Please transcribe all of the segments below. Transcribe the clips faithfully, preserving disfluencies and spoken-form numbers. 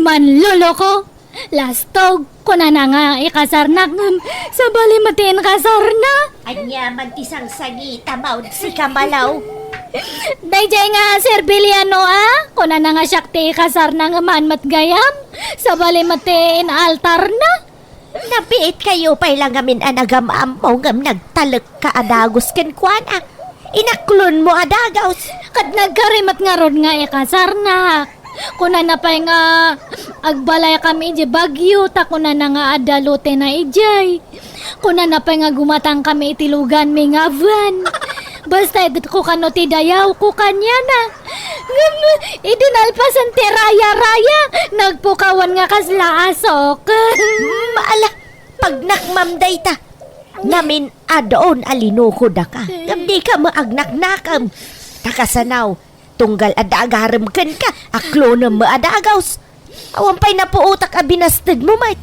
Panloloko! Lastog! Kunana nga ikasarnak ngem sabali met ti inkasarna. Ania man ti sangsangita, Maud, sika, Malo? Daydiay nga Serbiliano a, kunana nga siak ti ikasarna ngem haan met gayam, sabali met ti inaltarna. Nabiit kayo pay la ngamin a nagam-ammo ngem nagtalekka a dagus kenkuana. Inaklonmo a dagus. Ket nagkari met ngarud nga ikasarnak. Kunana pay nga agbalaykami idiay Baguio, ta kunana nga adda lotena idiay. Kunana pay nga gumatangkami iti luganmi nga van. Basta itedko kano ti dayawko kaniana. Ngem idi nalpasen ti raya-raya, nagpukawan nga kasla asok. Mm, ala, pagnakmam dayta. Ngamin adun a linukodaka. Ngem dika met agnaknakam. Ta kasano, tunggal adda agarem kenka, aklonem met a dagus. Awan pay napuotak a binastedmo met.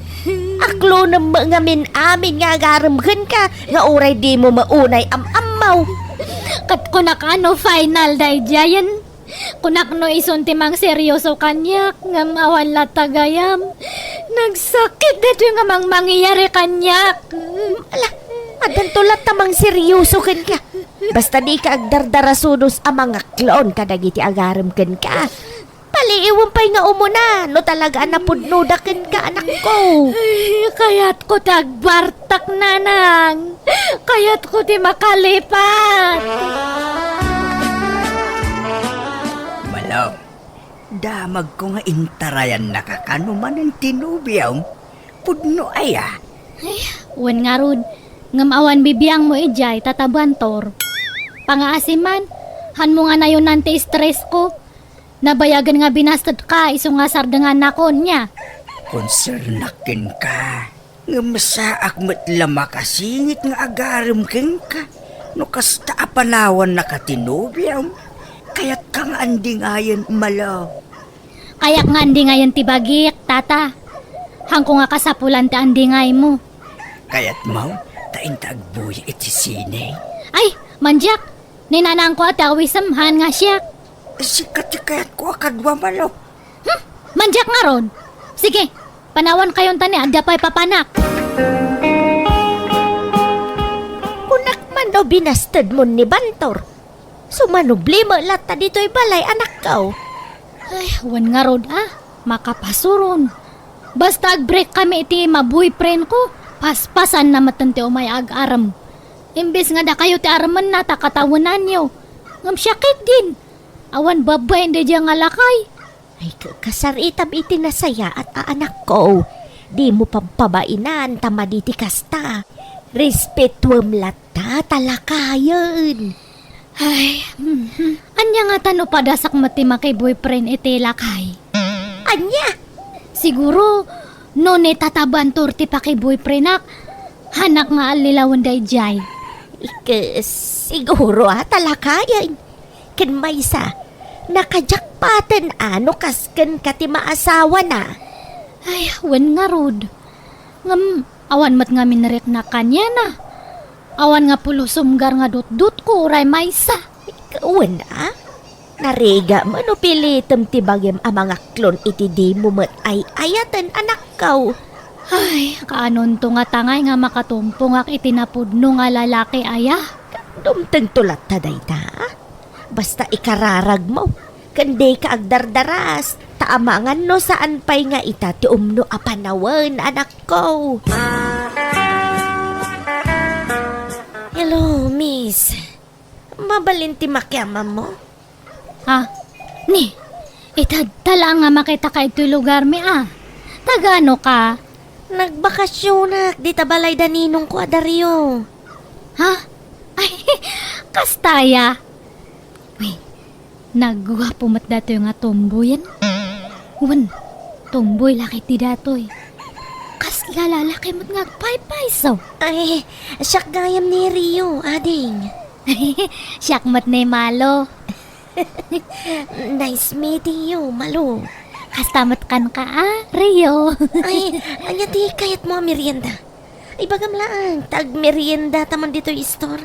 Aklonem met ngamin amin nga agarem kenka, nga uray dimo met unay am-ammo. Ket kunak a no final daydiayen. Kunak no isun ti mangseryoso kaniak, ngem awan latta gayam. Nagsakit daytoy nga mangmangyari kaniak. Ala, addanto latta mangseryoso kenka. Basta dika agdardarasudos a mangaklon kadagiti agarem kenka. Paliiwem pay nga umuna no talaga a napudnoda kenka, anakko. Ay, kayatko ti agbartak, nanang. Kayatko ti makalipat. Malo, damagko nga intarayannaka kano manen ti nobiom. Pudno aya? Ay, wen ngarud, ngem awan bibiangmo idiay, Tata Bantor. Pangaasiman, hanmo nga nayonan ti stress ko. Nabayagen nga binastedka isu nga sardengannakon, nia? Konsernak kenka, ngem saak met la makasingit nga agarem kenka no kasta a panawannaka ti nobiom. Kayatka nga andingayen, Malo. Kayak nga andingayen ti bagik, Tata. Hanko nga kasapulan ti andingaymo. Kayatmo, ta inta agbuya iti sine? Ay, mandiak! Ni nanangko a ti awisem, haan nga siak. Sika ti kayatko a kadua, Malo. Hmm? Mandiak ngarud? Sige, panawankayon ta ni adda pay papanak. Kunak man no binastedmon ni Bantor. Sumanubli met latta ditoy balay, anakko. Ay, wen ngarud a, makapasuron. Basta agbreak kami iti ma-boyfriend ko, paspasanna metten ti umay agarem. Imbes nga dakayo ti aremenna ta katawenanyo. Ngem siak ketdin. Awan babbain daydiay nga lakay. Ay, ka-, kasaritam iti nasayaat a anakko. Dimo pabpabainan ta madi ti kasta. Respetuem latta ta lakayen. Ay, mhm. Ania ngata no padasak met ti maki-boyfriend iti lakay? Ania? Siguro, no ni Tata Bantor ti paki-boyfriendak, haanak nga allilawen daydiay. Ike, siguro a ta lakayen. Ken maysa, nakajakpaten a no kas kenka ti maasawana. Ay, wen ngarud. Ngem, awan met ngamin riknak kaniana. Awan nga pulos sumgar nga dutdotko uray maysa. Wen a? Narigat no pilitem ti bagim a mangaklon iti dimo met ay-ayaten, anakko. Ay, kaanonto nga tangay nga makatumpongak iti napudno nga lalaki aya? Dumtengto latta dayta. Basta ikararagmo, ken dika agdardaras, ta amangan no saan pay nga ita ti umno a panawen, anakko. Hello, miss. Mabalin ti makiammo? Ah, ni, itadta laeng a makitaka itoy lugarmi a. Tagano ka? Nagbakasionak dita balay da ninongko a Dario. Ha? Ay, kasta aya. Uy, nagguapo met datoy nga tomboyen. Wen, tomboy la ketdi datoy. Kasla lalaki met nga agpaypayso. Ay, siak gayam ni Rio, ading. Siak met ni Malo. Nice meeting you, Malo. Kasta met kenka a, Rio. Ay, ania ti kayatmo a merienda? Ibagam laeng, ta agmeriendata man ditoy store.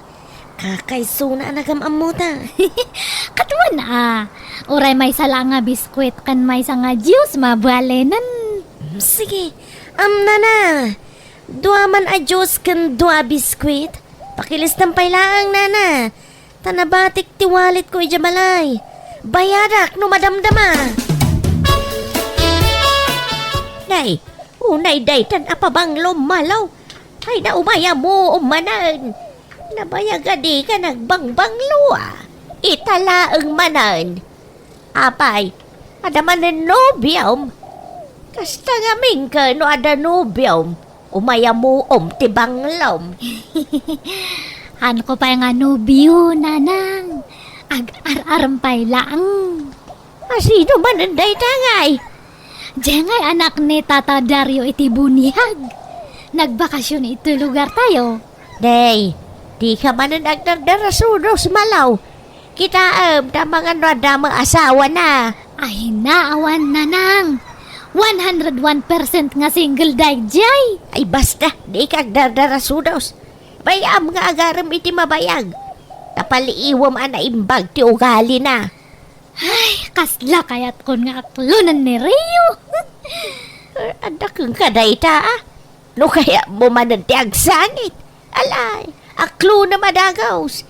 Kakaisuna a nagam-ammota. Ket wen a, Uray maysa la nga biskuit ken maysa nga juice, mabalinen. Mm, sige. Am, nana, dua man a juice ken dua a biskuit. Pakilistam pay laeng, nana. Ta nabatik ti walletko idiay balay. Bayadak no madamdama. Nay, unay daytan a pabanglom, Malo. Ay, na, umay ammoom manen. Nabayag a dika nagbangbanglo, a. Ita laeng manen. Apay, adda manen nobiom? Kasta ngamin ket no adda nobiom, umay ammoom ti banglom. Haanko pay nga nobio, nanang. Ag-ar-arem pay laeng. A, sino manen dayta ngay? Diay ngay anak ni Tata Dario iti buniag. Nagbakasyon iti lugartayo. Nay, dika manen agdardarasudos, Malo. Kitaem, ta amangan no adda met asawana. Ay, awan, nanang. One hundred one percent nga single daydiay. Ay, basta, dika agdardarasudos. Bay-am nga agarem iti mabayag. Ta paliiwem a naimbag ti ugalina. Ay, kasla kayatkon nga aklonen ni Rio. Eh, adda kenka dayta, a. No kayatmo manen ti agsangit. Alay, aklonem a dagus.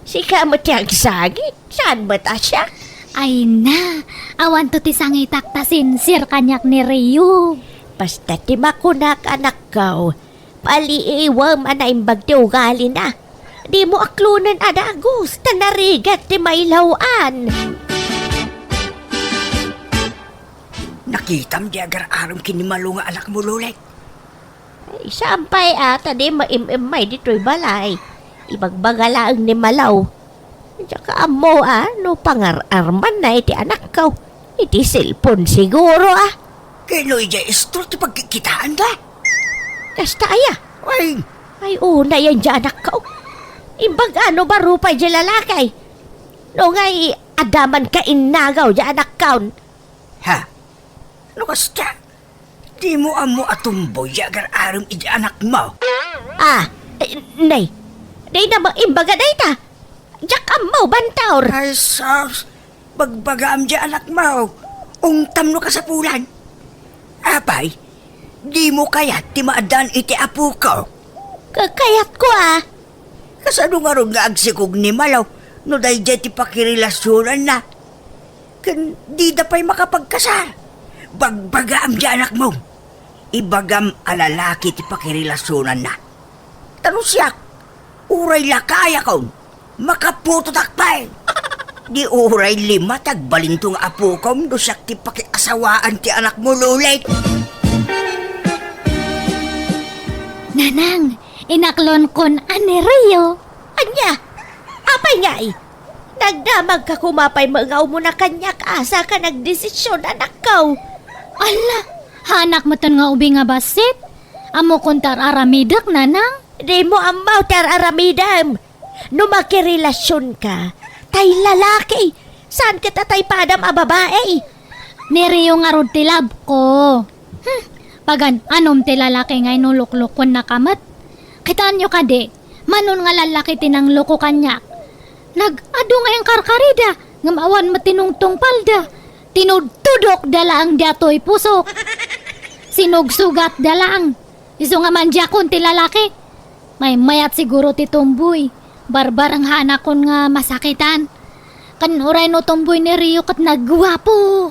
Sika met ti agsangit, saan met a siak? Ay na, awanto ti sangitak ta sincere kaniak ni Rio. Basta ti makunak, anakko, paliiwem a naimbag ti ugalina. Dimo aklonen a dagus, ta narigat ti mailaw-an. Nakitam diay agar-arem ken ni Malo nga anakmo, Lolet? Ay, saan pay a, ta di maim-immay ditoy balay. Ibagbaga laeng ni Malo. Diak ammo a no pangar-armanna iti anakko. Iti cellphone siguro, a. Ken no idiay istro ti pagkikkitaanda? Kasta aya? Ay. Ay, unay diay anakko. Imbag a no baro pay diay lalaki. No ngay, adda man kainnagaw diay anakko. Ha? No kasta, dimo ammo a tomboy diay agar-arem iti anakmo? Ah, eh, nay, dayta met imbaga dayta. Diak ammo, Bantor. Ay, sus, bagbagaam diay anakmo. Ungtam no kasapulan. Apay, dimo kayat ti maaddaan iti apoko? Ka-, kayatko, a. Kasano ngarud nga agsikog ni Malo no daydiay ti pakirelasionanna? Ken dida pay makapagkasar. Bagbagaam diay anakmo. Ibagam a lalaki ti pakirelasionanna. Ta no siak, uray lakayakon, makaputotak pay. Di uray lima ti agbalinto nga apokom no siak ti pakiasawaan ti anakmo, Lolet. Nanang, inaklonkon a ni Rio. Ania? Apay ngay? Nagdamagka koma pay met nga umuna kaniak, a, saka nagdesisyon, anakko. Ala, haanak metten nga ubing a bassit? Ammokon ti ar-aramidek, nanang? Dimo ammo ti ar-aramidem. No makirelasionka, tay lalaki, saan ket a tay padam a babai. Ni Rio ngarud ti love ko. Hmm, pagan-anom ti lalaki nga inuluklukuennaka met. Kitaenyo kadi, manon nga lallaki ti nangloko kaniak. Nag-adu nga inkarkarida, ngem awan met ti nungtungpalda. Tinudtudokda laeng daytoy pusok. Sinugsugatda laeng. Isu nga mandiakon ti lalaki. Maymayat siguro ti tomboy. Barbareng haanakon nga masakitan. Ken uray no tomboy ni Rio ket nagguapo.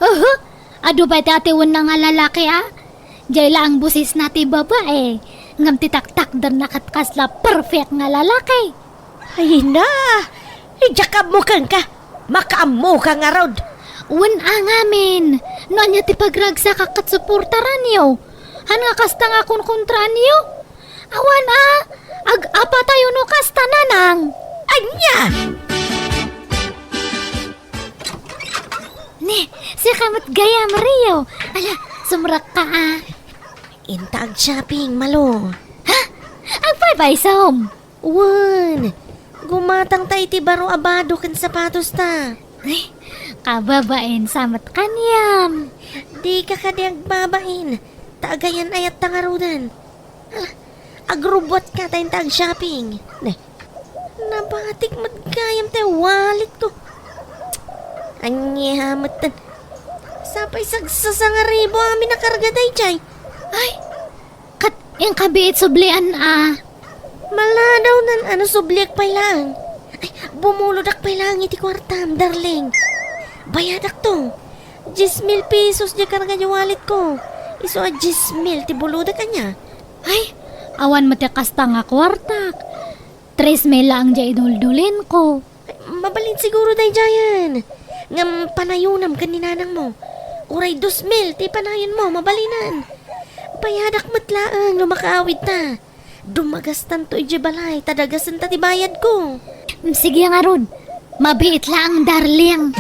Uhu! Adu pay ti atiwenna nga lalaki, a? Diay laeng bosesna ti babai. Ngem ti taktakderna ket kasla perfect nga lalaki. Ay na! Diak ammo kenka! Makaammoka ngarud! Wen a ngamin! No ania ti pagragsakak ket suportaranyo. Han nga kasta nga kunkontraanyo? Awan a! Ag-apatayo no kasta, nanang! Ania? Ne, sika met gayam, Rio. Ala, sumrekka a. Inta ag-shopping, Malo. Ha? Agpaypaysom? Wen, gumatangta iti baro a bado ken sapatosta. Ay, kababain sa met kaniam. Dika kadi agbabain, ta agayan-ayatta ngaruden. Ala, agrubbuatka ta inta ag-shopping. Ne, nabatik met gayam ti walletko. Ania metten? Sapay sagsasangaribu amin a karga daydiay. Ay, ket inka biit sublian a. Maladaw nan ano subliak pay laeng. Ay, bumulodak pay laeng iti kuartam, darling. Bayadakto. Diez mil pesos diay karga diay walletko. Isu a diez mil ti bulodak ania. Ay, awan met ti kasta nga kuartak. Tres mil laeng diay iduldulinko. Ay, mabalin siguro daydiayen. Ngem panayonam ken ni nanangmo. Uray dos mil ti panayonmo, mabalinen. Bayadak met laeng no makaawidta. Dumagastanto idiay balay, ta dagasenta ti bayadko. Mm, sige ngarud. Mabiit laeng, darling.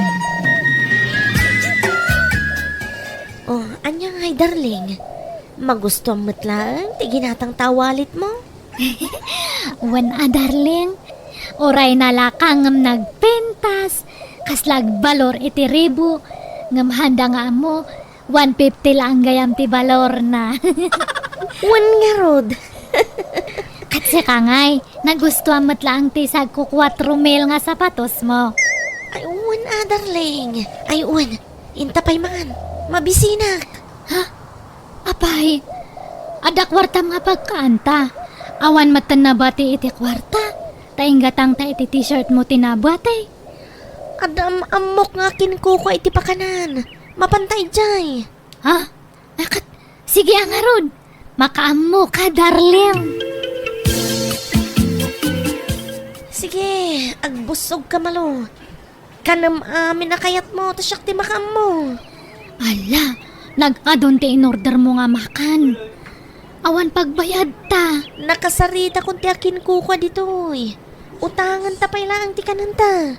Oh, ania ngay, darling? Magustuam met laeng ti ginatangta a walletmo? Wen a, darling. Uray nalaka ngem nagpintas, kasla agbalor iti ribu, ngem haanda nga ammo, one fifty laeng gayam ti balorna. Wen ngarud. Ket sika ngay, nagustuam met laeng ti sagko kuatro mil nga sapatosmo. Ay, wen a, darling. Ay, wen. Inta pay man. Mabisinak. Ha? Apay, adda kuartam nga pagkaanta. Awan metten nabati iti kuarta. Ta inggatangta iti t-shirtmo ti nabati. Adda am-ammok nga akinkukua iti pakanan. Mapanta idiay. Ha? Akat, sige a ngarud. Makaammoka, darling. Sige, agbussogka, Malo. Kanem amin a kayatmo, ta siak ti makaammo. Ala, nag-adun ti inordermo nga makan. Awan pagbayadta. Nakasaritakon ti akinkukua ditoy. Utanganta pay laeng ti kanenta.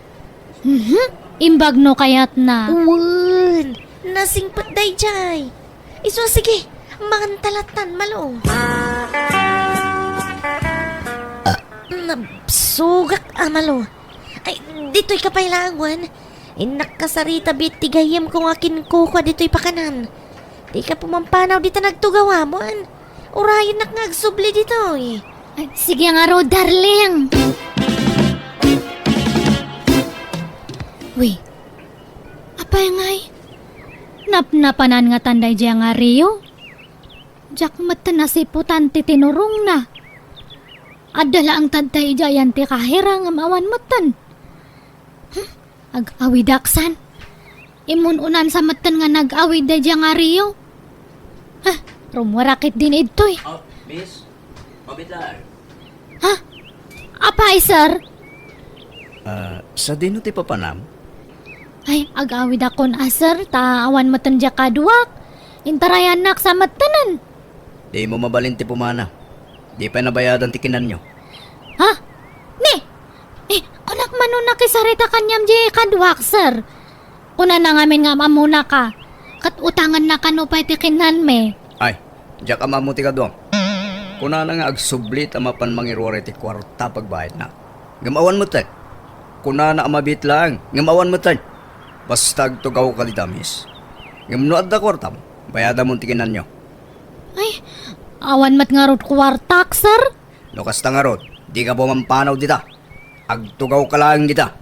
Mhm. Imbag no kayatna. Wen, nasingpet daydiay. Isu a sige, manganta lattan, Malo. Ah, nabsugak a, Malo. Ay, ditoyka pay laeng, wen. Innak kasarita biit ti gayyemko nga akinkukua ditoy pakanan. Dika pumampanaw dita nagtugawam, wen. Urayennak nga agsubli ditoy. Ay, sige ngarud, darling. Uy, apay ngay? Napnapanan ngatan daydiay nga Rio? Diak metten nasiputan ti tinurongna. Adda laeng tadta idiay ti kahirang ngem awan metten. Hmm, ag-awidak san. Imun-unansa metten nga nag-awid daydiay nga Rio. Ha, rummuar ketdin idtoy. Oh, miss, mabitlaan. Ha? Apay, sir? Ah, sadino ti papanam? Ay, ag-awidakon a, sir, ta awan metten diay kaduak. Intarayannak sa mettenen. Dimo mabalin ti pumanaw. Di pay nabayadan ti kinanyo. Ha? Ni? Eh, kunak mano nakisarita kaniam diay kaduak, sir. Kunana ngamin nga am-ammonaka, ket utanganna kano pay ti kinanmi. Ay, diak am-ammo ti kaduam. Kunana nga agsubli ta mapan mangiruar iti kuarta pagbayadna. Ngem awan metten. Kunana a mabiit laeng, ngem awan metten. Basta agtugawka dita, miss. Ngem no adda kuartam, bayadamon ti kinanyo. Ay, awan met ngarud kuartak, sir. No kasta ngarud, dika pumampanaw dita. Agtugawka laeng dita.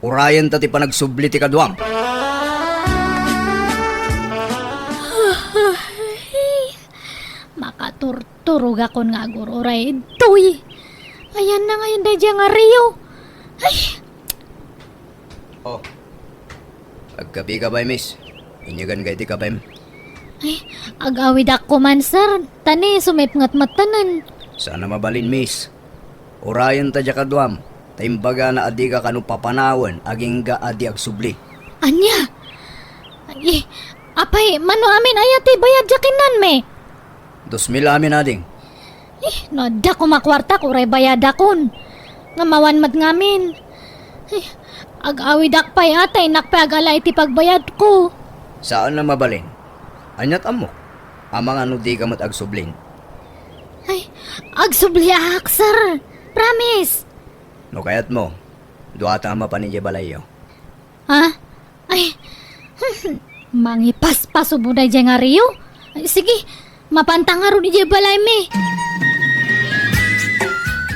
Urayenta ti panagsubli ti kaduam. Makaturturogakon nga agur-uray ditoy. Ayanna ngayen daydiay nga Rio. Ay! Oh. Agkabika pay, miss. Inyaganka iti kabim. Ay, ag-awidakon man, sir. Ta ni, sumipnget mettenen. Saan a mabalin, miss. Urayenta diay kaduam, ta imbagana a dika kano papanawen agingga a di agsubli. Ania? Ay, apay, mano amin aya ti bayad diay kinanmi? Dos mil amin, ading. Eh, no adda koma kuartak, uray bayadakon. Ngem awan met ngamin. Eh, ag-awidak pay a, ta innak pay agala iti pagbayadko. Saan a mabalin. Aniat ammok? Amangan no dika met agsublin. Ay, agsubliak, sir. Promise. No kayatmo, duata a mapan idiay balayyo. Ha? Ay, mangipaspasubo daydiay nga Rio? Ay, sige, mapanta ngarud idiay balaymi.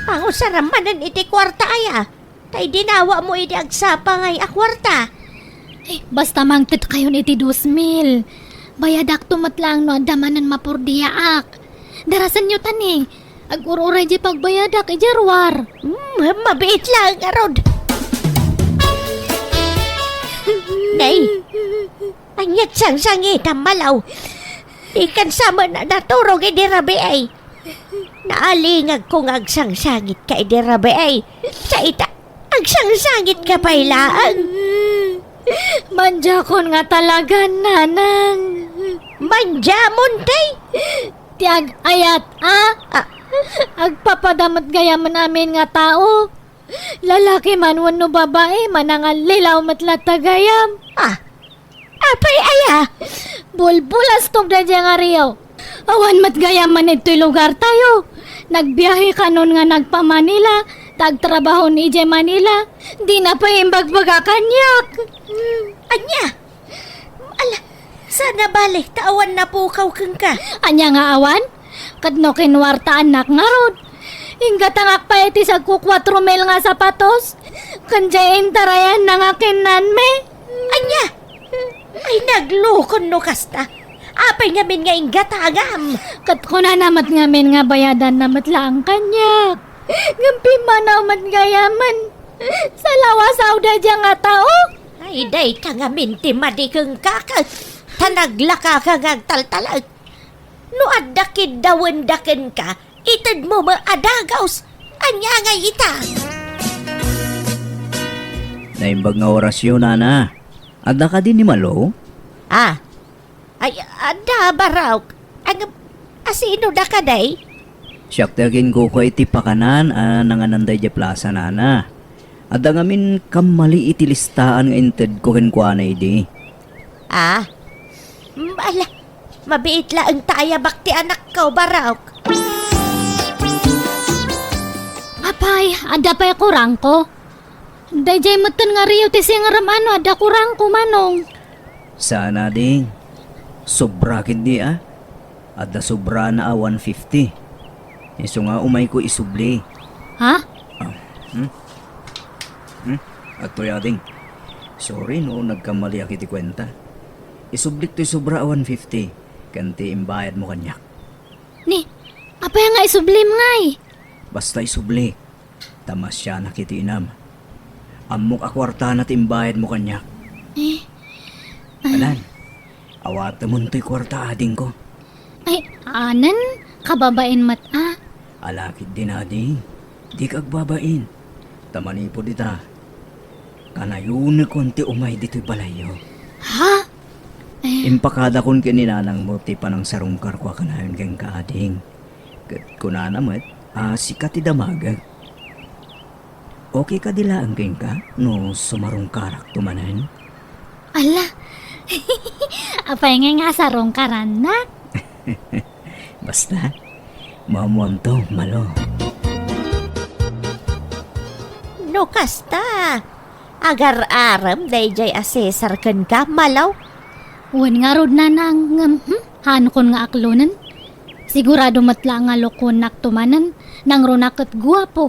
Pangusaram manen iti kuarta aya. Ta idi nawamo idi agsapa ngay a kuarta. Ay, Basta mangted kayon iti dos mil. Bayadakto met laeng no adda manen mapurdiaak. Darasenyo ta ni, agur-uray diay pagbayadak idiay ruar. Hmm, mabiit laeng ngarud. Nay, aniat sangsangitam, Malaw? Dikan sa met a naturog idi rabii. Naalingagko nga agsangsangitka idi rabii. Sa ita, agsangsangitka pay laeng. Mandiakon nga talaga, nanang. Mandiamon, tay? Ti ag-ayat, a? Ah. Agpapada met gayamen amin nga tao. Lalaki man wenno babai, manangallilaw met latta gayam. Ah, apay aya? Bulbulastog daydiay nga riyo. Awan met gayamen ditoy lugartayo. Nagbiahe kanon nga nagpa-Manila, ta agtrabaho ni idiay Manila. Dina pay imbagbaga kaniak. Ania? Ala, sana bale, ta awan napukaw kenka. Ania nga awan? Ket no kinuartaannak ngarud, inggatangak pay iti sagko kuatro mil nga sapatos, ken diay intarayanna nga kinnanmi. Ania? Ay, naglukon no kasta. Apay ngamin nga inggatangam? Ket kunana met ngamin nga bayadanna met laeng kaniak. Ngem pimmanaw met gayamen. Salawasaw daydiay nga tao. Ay, dayta ngamin ti madi kenka ket ta naglakaka nga agtaltalek. No adda kiddawenda kenka, itedmo met a dagus. Ania ngay ita? Naimbag nga orasyo, nana. Adda kadi ni Malo? Ah, ay, adda, Barok. Ang, asino da kadi? Siak ti aginkuko iti pakanan a nanganan daydiay plasa, nana. Adda ngamin kammali iti listaan nga intedko kenkuana idi. Ah? Mm, ala, mabiit laeng ta ayabak ti anakko, Barok. Apay, adda pay kurangko? Daydiay metten nga riyo ti singerem a no adda kurangko, Manong. Saan a, ding. Sobra ketdi a. Adda sobrana a one fifty. Isu nga umayko isubli. Ha? Ah, hmm? Hmm? Adtoy, ading. Sorry no nagkamaliak iti kuenta. Isublik toy sobra a one fifty, ken ti imbayadmo kaniak. Ni, apay nga isublim ngay? Basta isublik. Ta masianak iti inam. Ammok a kuartana ti imbayadmo kaniak. Eh? Alan, awatemon toy kuarta, adingko. Ay, anen, kababain met a. Ala ketdin, ading, dika agbabain. Ta manipud ita, kanayonekon ti umay ditoy balayyo. Ha? Eh. Impakadakon ken ni nanangmo ti panangsarungkarko a kanayon kenka, ading. Ket kunana met a sika ti damagek. Okay kadi laeng kenka no sumarungkarakto manen? Ala! Apay ngay nga sarungkarannak? Basta, maammoamto, Malo. No kasta, agar-arem daydiay a Cesar kenka, Malo? Wen ngarud, nanang, ngem, hmm, haankon nga aklonen. Sigurado met la nga lokuennakto manen, nangruna ket guapo.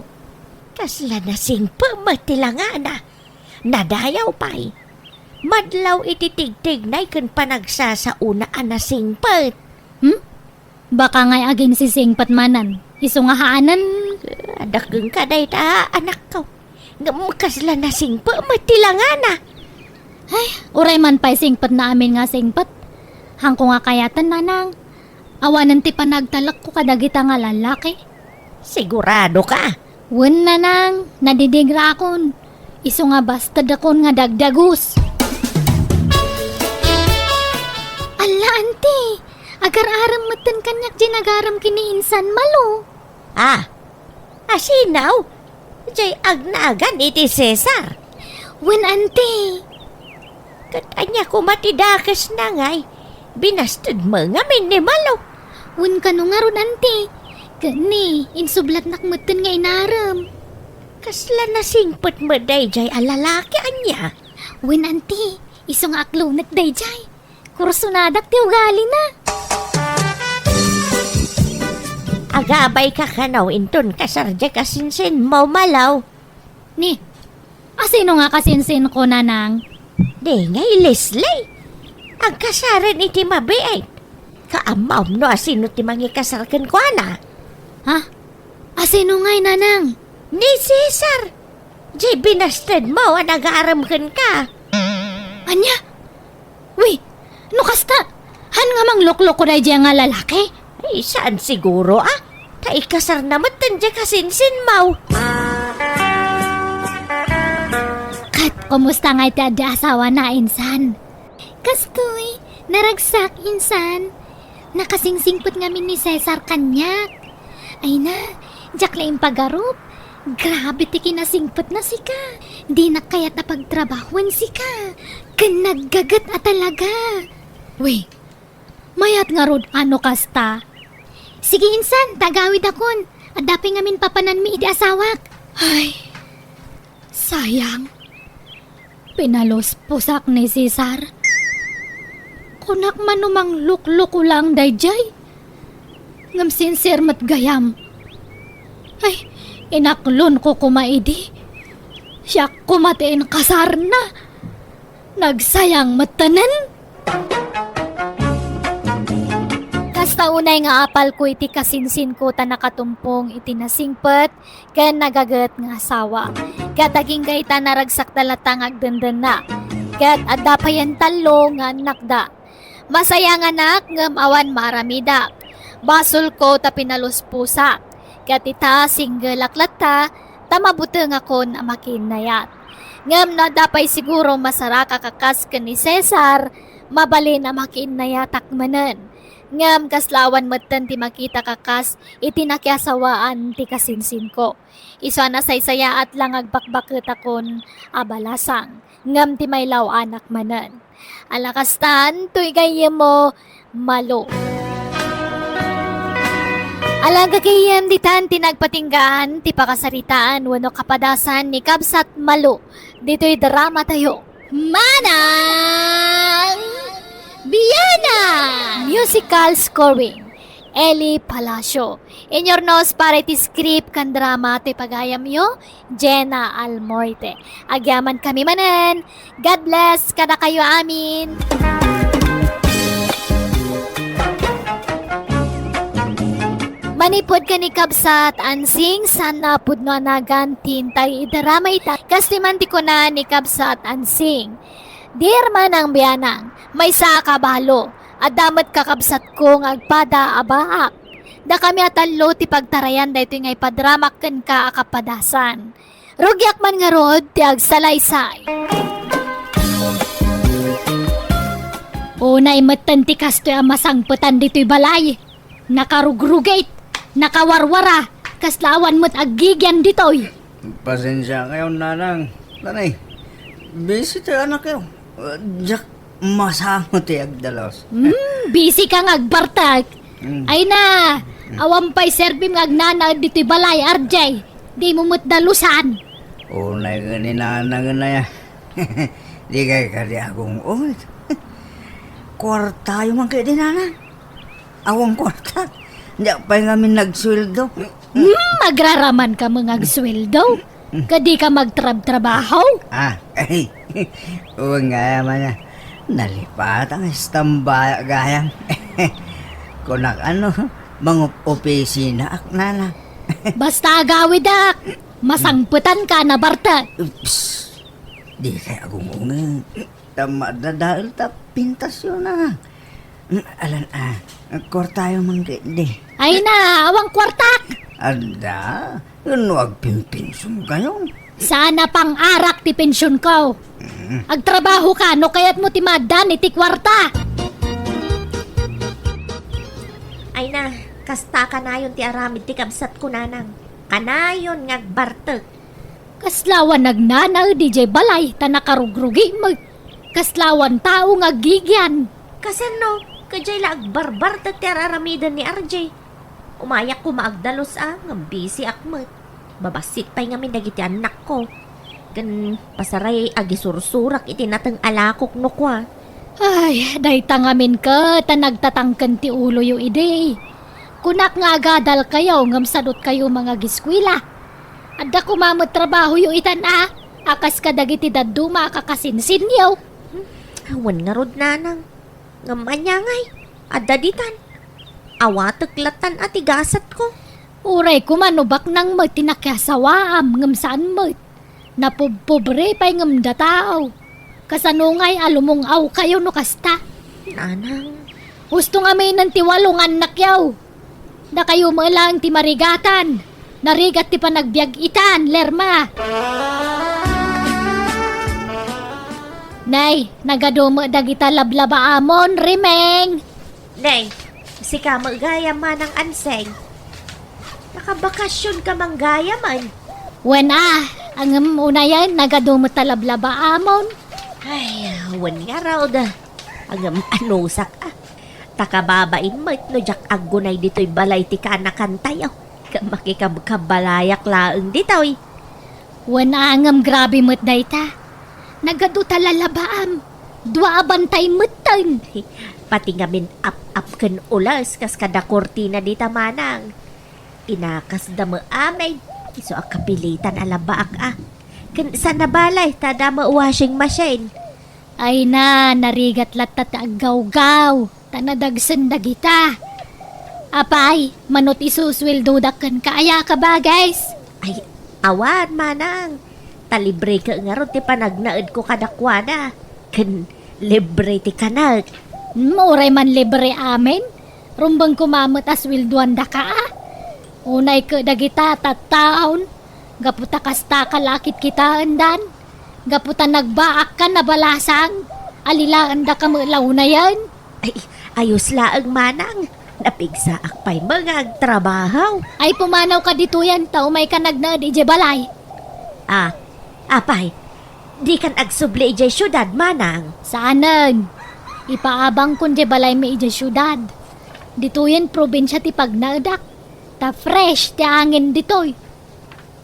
Kasla nasingpet met ti langana. Nadayaw pay. Madlaw iti tigtignay ken panagsasaona a nasingpet. Hmm? Baka ngay aginsisingpet manen. Isu nga haanen. Adda kenka dayta, anakko. Ngem kasla nasingpet met ti langana. Ay, uray man pay singpetna amin nga singpet. Haanko nga kayaten, nanang. Awanen ti panagtalekko kadagita nga lallaki. Sigurado ka? Wen, nanang, nadidingrakon. Isu nga bastedakon nga dagdagus. Alla, anti, agar-arem metten kaniak diay nagarem ken ni insan Malo. Ah, asino? Diay agnagan iti Cesar? Wen, anti. Ket ania koma ti dakesna ngay? Binastedmo ngamin ni Malo. Wen, kano ngarud, anti? Ket ni, insublatnak metten nga inarem. Kasla nasingpet met daydiay a lalaki, ania? Wen, anti, isu nga aklonek daydiay. Kursonadak ti ugalina. Agabay ka kano inton kasar diay kasinsinmo, Malo? Ni, asino nga kasinsinko, nanang? Di ngay, Leslie. Agkasaren iti mabiit. Kaammom no asino ti mangikasar kenkuana? Ha? Asino ngay, Nanang? Ni Cesar. Di binastedmo a nagarem kenka. Ania? Wi, no kasta, han nga manglukloko daydiay nga lalaki? Ay, saan siguro, ah? Ta ikasarna met ti kasinsinmo. Ket kumusta ngay ti adda asawana, insan? Kastoy, naragsak, insan. Nakasingsingpet ngamin ni Cesar kaniak. Ay na, diak la impagarup. Grabe ti kinasingpetna sika. Dinak kayat a pagtrabahoen sika. Ken naggaget a talaga. Wi, mayat ngarud a no kasta. Sige, insan, ta agawidakon. Adda pay ngamin papananmi iti asawak. Ay, sayang. Pinalusposak ni Cesar. Kunak man no manglukloko lang daydiay. Ngem sincere met gayam. Ay, inaklonko koma idi. Siak koma ti inkasarna. Nagsayang metten. Kasta unay nga apalko iti kasinsinko ta nakatumpong iti nasingpet ken nagaget nga asawa. Ket agingga ita, naragsakda latta nga agdendenna. Ket adda payen tallo nga annakda. Masayanganak ngem awan maaramidak. Basolko ta pinalusposak. Ket ita, singgelak latta ta mabutengakon a makiinnayat. Ngem no adda pay siguro masaraka a kas ken ni Cesar, mabalin a makiinnayatak manen. Ngem kasla awan metten ti makitak a kas iti nakiasawaan ti kasinsinko. Isu a nasaysayaat la nga agbakbaketakon a balasang, ngem ti maylaw-anak manen. Ala kastan, toy gayyemmo, Malu. Ala gayyem, ditan ti nagpatinggaan ti pakasaritaan wenno kapadasan ni Kabsat Malu ditoy dramatayo. Manang Bianang! Musical scoring, Eli Palacio. Inyurnos para iti script ken drama ti pagayamyo, Jenna Almoite. Agyamankami manen. God bless kadakayo amin. Manipud ken ni Kabsat Ansing, saan a pudno a nagan ti intay idarama ita. Kas ti man ti kuna ni Kabsat Ansing, "Dear Manang Bianang, maysa a kabalo, adda met kakabsatko nga agpada a baak. Dakami a tallo ti pagtarayan daytoy nga ipadramak kenka a kapadasan. Rugiak man ngarud ti agsalaysay." Unay metten ti kastoy a masangpetan ditoy balay. Nakarugrugit, nakawarwara, kasla awan met aggigian ditoy. Pasensia kayo, Nanang. Nanay, busy ti anakyo. Diak masango ti agdalos. Hmm, busy ka nga agbartek. Hmm. Ay na, awan pay serbim nga agnanaed ditoy balay, R J. Dimo met dalusan. Unay ken ni Nanang aya. Di kay kadi agung-ungit. Kuartayo man kay di, Nanang. Awan kuarta. Diak pay ngamin nagsueldo. Hmm, agraraman ka met nga agsueldo. Kadi ka magtrabtrabaho? Ah, ay. Wen gayam a. Nalipatan nga istambaya gayam. Kunak ano, mangup-opisina ak, Nanang. Basta agawidak, masangpetan ka, nabartek. Ups, di kay agung-ungit. Ta madadael ta pintasyon na. Mm, alan, ah, kuartayo man kay di. Ay na, awan kuartak! Adda, no agpinpinsyonkayo. Saan a pang-arak ti pensyonko. Mm. Agtrabaho ka, no kayatmo ti maaddaan iti kuarta. Ay na, kasta kanayon ti aramid ti kabsatko, Nanang. Kanayon nga agbartek. Kasla awan agnanaed idiay balay ta nakarugrugi met. Kasla awan tao nga aggigian. Kasano? Kadiay la agbarbartek ti ar-aramiden ni R J. Umayak koma agdalus a, ngem busy ak met. Babassit pay ngamin dagiti annakko. Ken pasaray agisursurak iti nateng a lakok no kua. Ay, dayta ngamin ket a nagtatangken ti uloyo idi. Kunak nga agadalkayo ngem sadutkayo mangagiskuela. Adda koma met trabahoyo itan a, a kas kadagiti dadduma a kakasinsinyo. Awan ngarud, nanang. Ngem ania ngay? Adda ditan. Awatek lattan a ti gasatko. Uray koma no baknang met ti nakiasawaam ngem saan met. Napubpobre pay ngem datao. Kasano ngay a lumung-awkayo no kasta? Nanang. Husto ngaminen ti walo nga annakyo. Dakayo met laeng ti marigatan. Narigat ti panagbiag itan, Lerma. Nay, nagadu met dagita lablabaamon, Rimeng. Nay, sika met gayam, Manang Anseng. Nakabakasionka man gayamen. Wen a, ngem unayen, nagadu met ta lablabaamon. Ay, wen ngarud. Ngem anusak a. Ta kababain met no diak aggunay ditoy balay ti kaanakantayo. Ket makikabkabalayak laeng ditoy. Wen a, ngem grabe met dayta. Nagadu ta lalabaam. Dua a bantay metten. Pati ngamin ap-ap ken ules kas kada kurtina dita, Manang. Inakasda met amin. Isu a kapilitan a labaak a. Ken saan a balay ta adda met washing machine. Ay na, narigat latta ti aggawgaw, ta nadagsen dagita. Apay, mano ti susueldodak kenka, aya ka, bages? Ay, awan, Manang. Ta libreka ngarud ti panagnaedko kadakuada. Ken libre ti kanek. Hmm, uray man libre amin. Rumbeng koma met a sueldoandaka, a. Unay ket dagita tattaon, gapu ta kastaka la a kitkitaendan. Gapu ta nagbaakkan a balasang, alilaendaka met la unayen. Ay, ayos laeng, Manang. Napigsaak pay met nga agtrabaho. Ay, pumanawka ditoyen ta umayka nagnaed idiay balay. Ah, apay, dikan agsubli idiay siudad, Manang? Saanen. Ipaabangkon diay balaymi idiay siudad. Ditoyen probinsia ti pagnaedak. Ta fresh ti angin ditoy.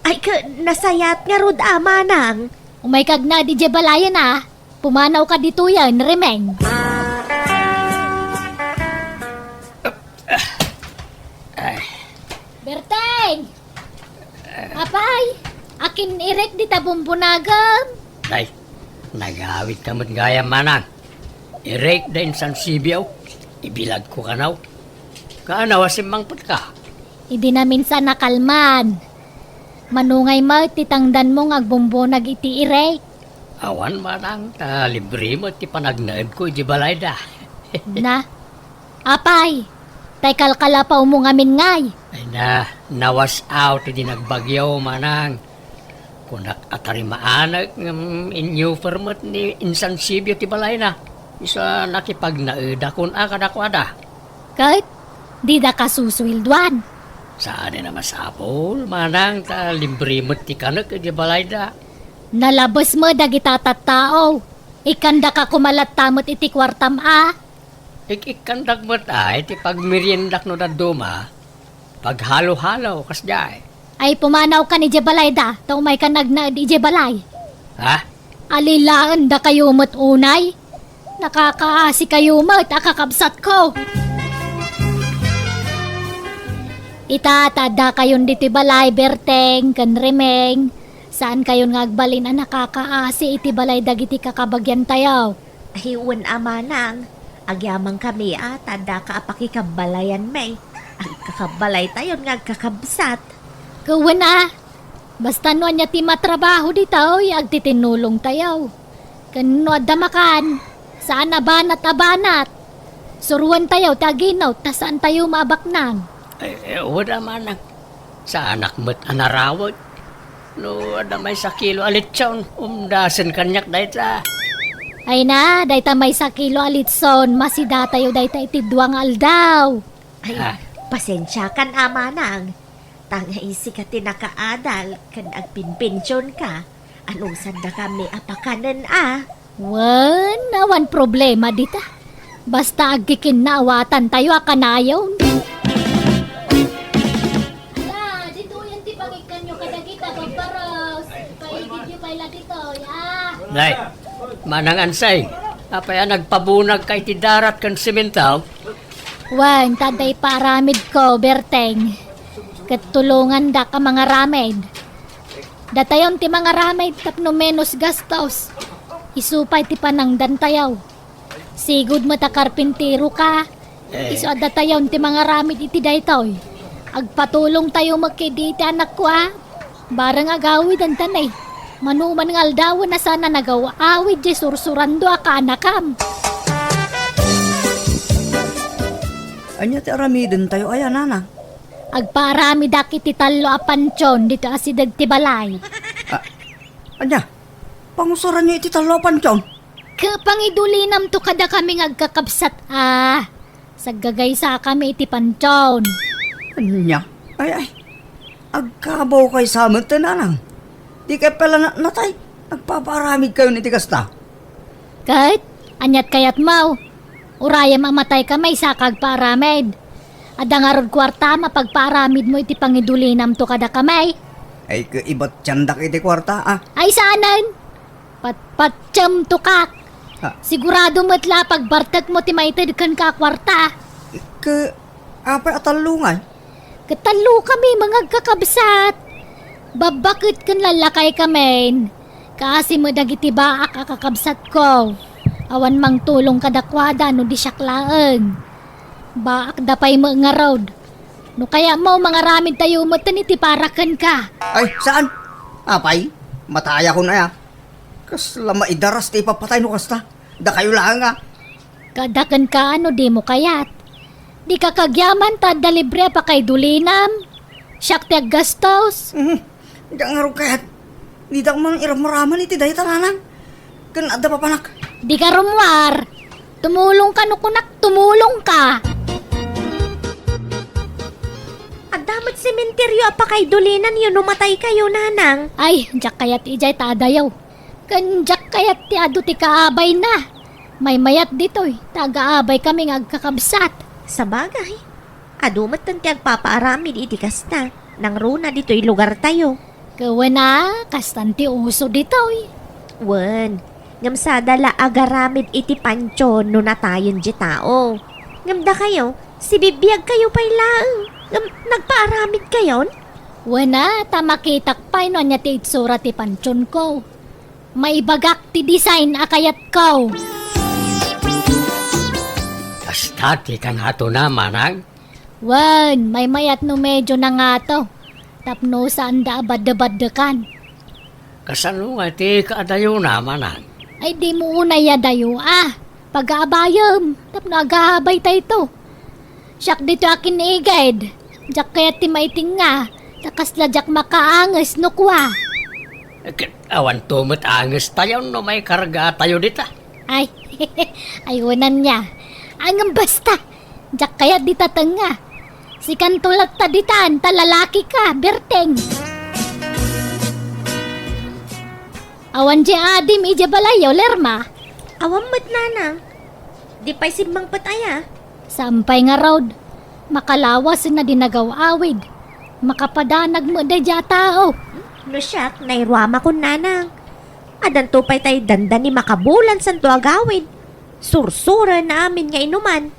Ay, ket nasayaat ngarud a, Manang. Umayka agnaed idiay balayen a. Pumanawka ditoyen, Rimeng. Ay. Berteng! Apay, akin-irek dita bumbunagem? Ay, nagawidka met gayam, Manang. Irek da insansibio, ibilagko kano. Kaano a simmangpetka? Idi naminsan a kalman. Mano ngay met ti tangdanmo nga agbumbunag iti irek? Awan, Manang, ta libre met ti panagnaedko iti balayda. Na, apay, tay kalkalapaw mo ngamin ngay? Ay na, nawas-aw ti dinagbagyo, Manang. Kunak a tarimaanek ngem inyuper met ni insansibio ti balayna. Isu a nakipagnaedakon a kadakuada. Ket didaka susueldoan. Saanen a masapul, Manang, ta libre met ti kanek iti balayda. Nalabes met dagita tattao. Ikkandaka koma latta met iti kuartam a. Ik-ikkandak met ay ti pagmeriendak no dadduma. Paghalo-halo, kasdiay. Ay, pumanawkan idiay balayda, ta umaykan agnaed idiay balay. Ha? Alilaendakayo met unay. Nakakaasikayo met a kakabsatko. Ita, ta addakayon ditoy balay, Berteng ken Rimeng. Saankayon nga agbalin a nakakaasi iti balay dagiti kakabagiantayo. Ay, wen a, Manang. Agyamankami a ta addaka a pakikabbalayami. Agkakabbalaytayon nga agkakabsat. Ket wen a, basta no ania ti matrabaho ditoy, agtitinnulongtayo. Ken no adda makan, saan a banat a banat. Suroentayo ti aginut, ta saantayo maabaknang. Eh, eh, wen a, Manang. Saanak met a narawek. No adda maysa kilo a litson, umdasen kaniak dayta. Ay na, dayta maysa kilo a litson, masidatayo dayta iti dua nga aldaw. Ay, ah, pasensiakan a, Manang. Ta nga isika ti nakaadal ken agpinpensionka. Anusandakami a pakanen a. Wen, awan problema dita. Basta agkikinnaawatan tayo a kanayon. Ala, ditoyen ti pangikkanyo kadagita babbaros. Paigidyo pay la ditoy, ah. Nay, Manang Ansay, apay a nagpabunagka iti darat ken semento? Wen, ta adda ipaaramidko, Berteng. Ket tulongandak a mangaramid. Datayon ti mangaramid tapno menos gastos. Isu pay ti panangdantayo. Sigud met a karpinteroka. Eh. Isu a datayon ti mangaramid iti daytoy. Agpatulongtayo met ketdi iti anakko a. Bareng agawidenta ne. Mano man nga aldawen a saan a nagaw-awid diay sursurando a kaanakam. Ania ti aramidentayo aya, nanang? Agpaaramidak iti tallo a pantion ditoy asideg ti balay. Ah, ania? Pangusaranyo iti tallo a pantion? Ket pangidulinamto kadakami nga agkakabsat a. Saggagaysakami iti pantion. Ania? Ay, ay. Agkabawkay sa met, nanang. Dikay pay la na-, natay. Agpapaaramidkayon iti kasta. Ket, aniat kayatmo? Urayem a mataykami saka agpaaramid. Adda ngarud kuarta a mapagpaaramidmo iti pangidulinamto kadakami? Ay, ket ibatiandak iti kuarta, a. Ay, saanen? Patpatiemto ka. Ha? Sigurado met la a pagbartekmo ti maited kenka a kuarta. Ket apay a tallo ngay? Ket tallokami nga agkakabsat. Babbaket ken lallakaykami. Kaasi met dagiti baak a kakabsatko. Awan mangtulong kadakuada no di siak laeng. Baakda pay met ngarud. No kayatmo, mangaramidtayo metten iti para kenka. Ay, saan? Apay, matayakon aya. Kasla maidaras ti ipapatay no kasta. Dakayo laeng a. Kada kenka no dimo kayat. Dika kagyaman ta adda libre a pakaidulinam. Siak ti aggastos. Mhm. Diak ngarud kayat. Didak man iramraman iti dayta, nanang. Ken adda papanak. Dika rummuar. Tumulongka no kunak, tumulongka. Adda met sementeryo a pakaidulinanyo no mataykayo, nanang. Ay, diak kayat idiay ta adayo. Ken diak kayat ti adu ti kaabayna. Maymayat ditoy, ta agaabaykami nga agkakabsat. Sabagay, adu metten ti agpapaaramid iti kasta, nangruna ditoy lugartayo. Ket wen a, kastan ti uso ditoy. Wen, ngem sada la agaramid iti pantion no natayen ti tao. Ngem dakayo, sibibiagkayo pay laeng, ngem nagpaaramidkayon? Wen a, ta makitak pay no ania ti itsura ti pantionko. Maibagak ti design a kayatko. Kasta ti kangatona, manang? Wen, maymayat no medyo nangato. Tapno saanda a baddebaddekan. Kasano nga ti kaadayona, manang? Ay, dimo unay adayo a. Pagaabayem, tapno agaabaytayto. Siak ditoy a kiniged. Diak kayat ti maitinga, ta kasla diak makaanges no kua. Ket awanto met angestayon no maikargatayo dita. Ay, ay, wen ania. Ngem basta, diak kayat dita tengnga. Sikanto latta ditan, ta lalakika, Berteng. Awan diay adim idiay balayyo, Lerma? Awan met, nanang. Di pay simmangpet aya? Saan pay ngarud. Makalawasen a di nagaw-awid. Makapadanag met daydiay a tao. No siak, nairuamakon, nanang. Addanto pay tay dandani makabulan santo agawid. Sursuren amin nga inuman.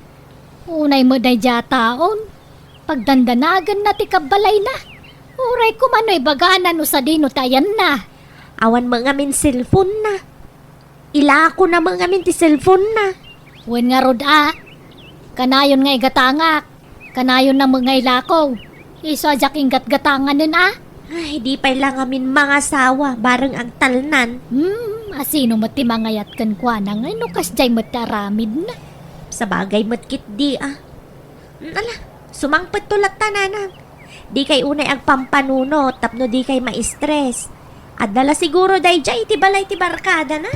Unay met daydiay a taon. Pagdandanaganna ti kabbalayna. Uray koma no ibagana no sadino ti ayanna. Awan met ngamin cellphone-na. Ilakona met ngamin ti cellphone-na. Wen ngarud a. Kanayon nga igatangak. Kanayonna met nga ilako. Isu a diak inggatgatanganen a. Ay, di pay la ngamin mangasawa, bareng agtalnan. Hmm, asino met ti mangayat kenkuana ngay no kasdiay met ti aramidna? Sabagay met ketdi a. Hmm, ala, sumangpetto latta, nanang. Dikay unay agpampanunot tapno dikay ma-stress. Adda la siguro daydiay iti balay ti barkadana.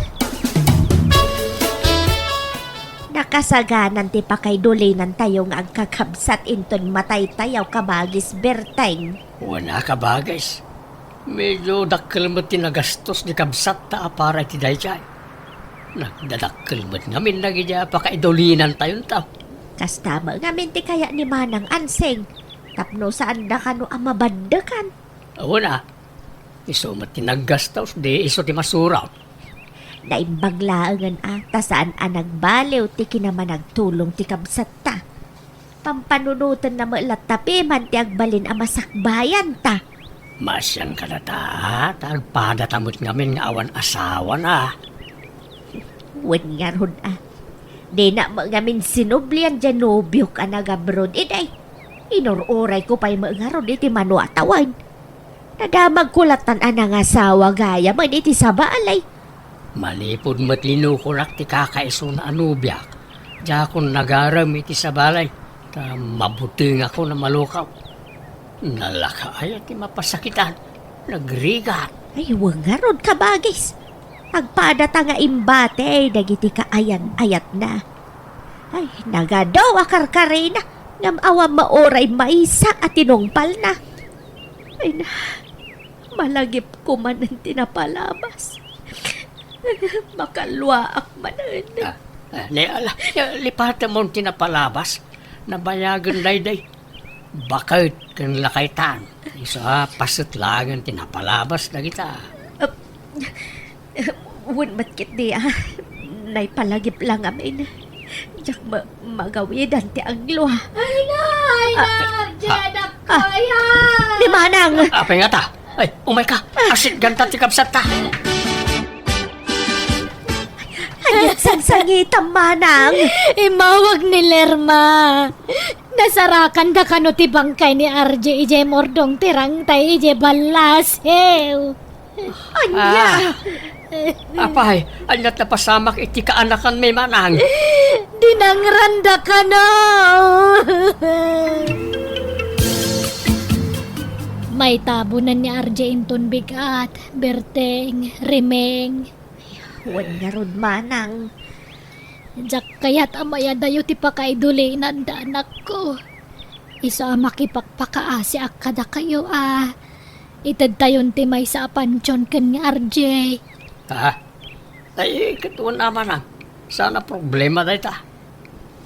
Nakasaganan ti pakaidulinantayo nga agkakabsat inton mataytayo, kabagis Berteng. Wen a, kabagis. Medyo dakkel met ti nagastos ti kabsatta a para iti daydiay. Nagdadakkel met ngamin dagiti a pakaidulinantayonto. Kasta met ngamin ti kayat ni Manang Ansing, tapno saanda kano a mabaddekan. Wen a, isu met ti naggastos, di isu ti masurot. Naimbag laengen a, ta saan a nagbaliw ti kinamanagtulong ti kabsatta. Pampanunotenna met latta piman ti agbalin a masakbayanta. Maasian kadata, ta agpadata met ngamin nga awan asawana. Wen ngarud a. Dina met ngamin sinublian diay nobiok a nagabroad idiay. Inur-urayko pay met ngarud iti mano a tawen. Nadamagko lattan a nangasawa gayam iti sabali. Manipud met linukonak ti kakaisuna a nobiak, diakon nagarem iti sabali, ta mabutengakon a malukaw. Nalaka aya ti mapasakitan, nagrigat. Ay, wen ngarud, kabagis. Agpadata nga imbati dagiti kaayan-ayatna. Ay, nagadu a karkarina, ngem awan met uray maysa a tinungpalna. Ay na, malagipko manen ti napalabas. Makalluaak manen. Ah, ah, ne, ala, lipatemon ti napalabas. Nabayagen daydiay. Baket ken lakaytan. Isu a paset laengen ti napalabas dagita. Ah, wen met ketdi a, naipalagip la ngamin. Diak ma-, magawidan ti anglo. Ay na, ay na, Ah, ah, Jeda, ah, kaya. Ni Manang! Apay ngata? Ay, umayka. Asitganta ti kabsatta. Ania ti sangsangitam, Manang? Immawag ni Lerma. Nasarakanda kano ti bangkay ni R J idiay murdong ti rangtay idiay ballasiw. Ania? Ah. Apay, ania ti napasamak iti kaanakanmi, Manang? Dinangranda kano. Maitabonen ni R J inton bigat, Berteng, Rimeng. Wen ngarud, Manang. Diak kayat a mayadayo ti pakaidulinanda, anakko. Isu a makipakpakaasiak kadakayo a itedtayon ti maysa a pantion ken ni R J. Ha? Ay, ket wen a, Manang. Saan a problema dayta.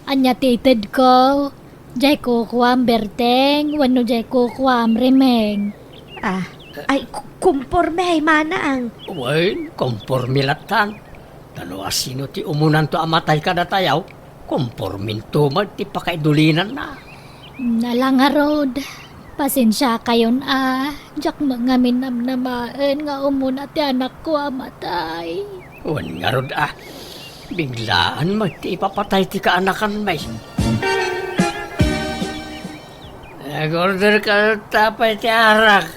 Ania ti itedko? Diay kukuam, Berteng, wenno diay kukuam, Rimeng? Ah, ay, ku-, kumpormi, Manang. Wen, kumpormi lattan. Ta no asino ti umunanto a matay kadatayo, kumporminto met ti pakaidulinanna. Ala ngarud, pasensiakayon a, diak met ngamin namnamaen nga umuna ti anakko a matay. Wen ngarud a, biglaan met ti ipapatay ti kaanakanmi. Nag-order ka ta pay ti arak.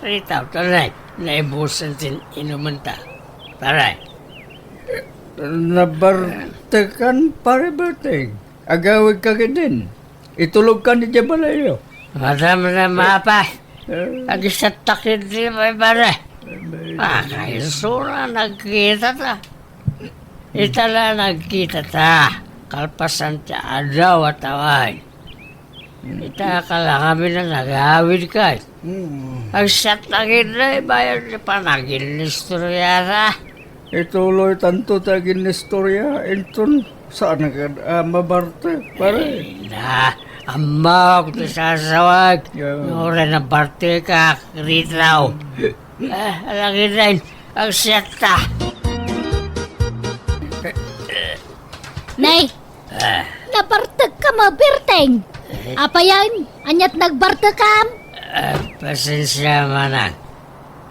Rita, tanay, naibusen ti inumenta. Pare. Nabartekan, Pare Berteng. Agawidka ketdin. Itulogkan idiay balayyo. Madam na mapa. Eh. Agisattak iti baybara. Ay, may- Ah, kaisura nagkita ta. Ita la nagkita ta. Kalpasan ti adaw a tawen. Ita kala kami na nagawid kay. Mm. Agsattak iti bayan ti panaginnistorya ta. Ituloy tanto ti aginnistorya, inton saan nga, ah, mabarte, pare? Ay na, ammok ti sasawag. Yeah. Uray nabarte ka, Ritaw. Ah, alagiden, agsiatta. Nay, ah. Nabartek ka, maberteng. Eh? Apayan, aniat nagbartekam? Ah, pasensia, manang.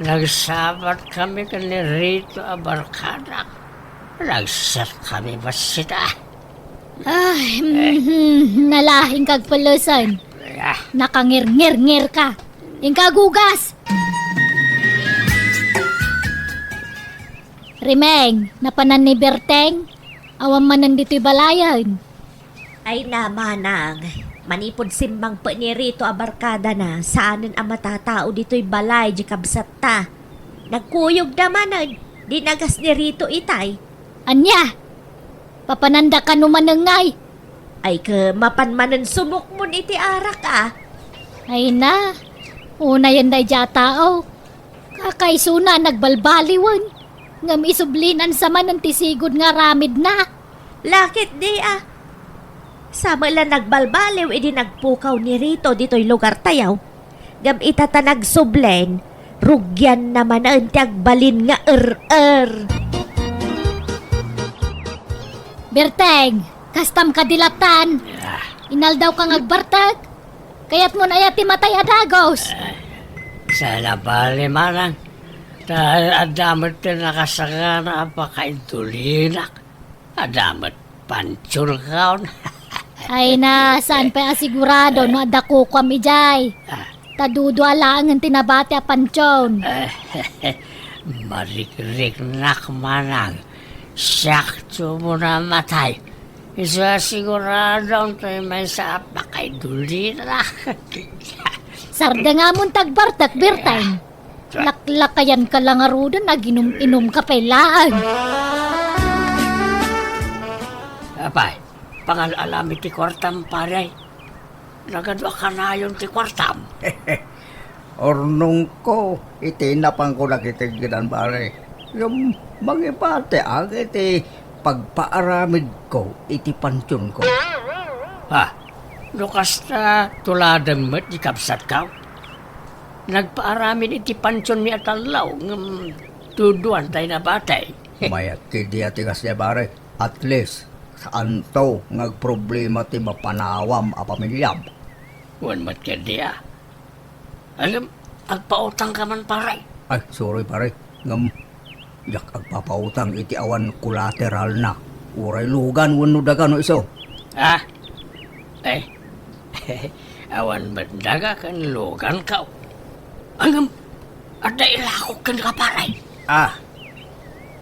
Nagsabat kami ken ni Rito a barkadak. Nagset kami bassit, ah. Ay, mhm, nalaing kagpulusan. Ah. Nakangirngirngir ka. Inka agugas! Rimeng, napanan ni Berteng? Awan manen ditoy balayen. Ay na, manang, manipud simmangpet ni Rito a barkadana, saanen a matatao ditoy balay di kabsatta. Nagkuyogda manen, di nagas ni Rito itay. Ania? Papananda kano manen ngay? Ay, ke, mapan manen sumukmon iti arak, a. Ay na, unayen daydiay a tao. Kakaisuna a nagbalbaliwen, ngem isublinan sa manen ti sigud nga aramidna. Lakit di, a. Sa met la nagbalbaliw idi nagpukaw ni Rito ditoy lugartayo. Ngem ita ta nagsublen, rugianna manen ti agbalin nga er-er. Berteng, kastam kadi lattan? Ah. Inaldaw ka nga agbartek? Kayatmon aya ti matay a dagus? Ah, saan a bale, manang. Ta adda met ti nakasagana a pakaintulinak. Adda met Pantion kaon. Ay na, saan pay a sigurado no adda kukuam idiay? Ah. Ta dudua laengen ti nabati a pantion. Marikriknak manang. Siak ti umuna a matay. Isu a siguradon ti maysa a pakaidulina. Sardengamon ti agbartek, Berteng. Laklakayanka la ngaruden, aginum-inumka pay laeng. Apay, pangal-alam iti kuartam, pare. Nagadu a kanayon ti kuartam. Urnongko iti napanko dagiti aggedan, pare. Ngem mangibatiak iti pagpaaramidko iti pantionko. Ha? No kasta, tuladem met ti kabsatko. Nagpaaramid iti pantionmi a tallo, ngem duduan tay nabati. Mayat ketdi a ti kasta, pare. At least, saanto nga agproblema ti mapanawam a pamiliam. Wen met ketdi a. Ngem, agpautangka man, pare. Ay, sorry, pare. Ngem, diak agpapautang iti awan kolateralna. Uray lugan wenno daga no isu. Ah? Eh, awan met daga ken luganko. Ngem, adda ilakok kenka, pare. Ah,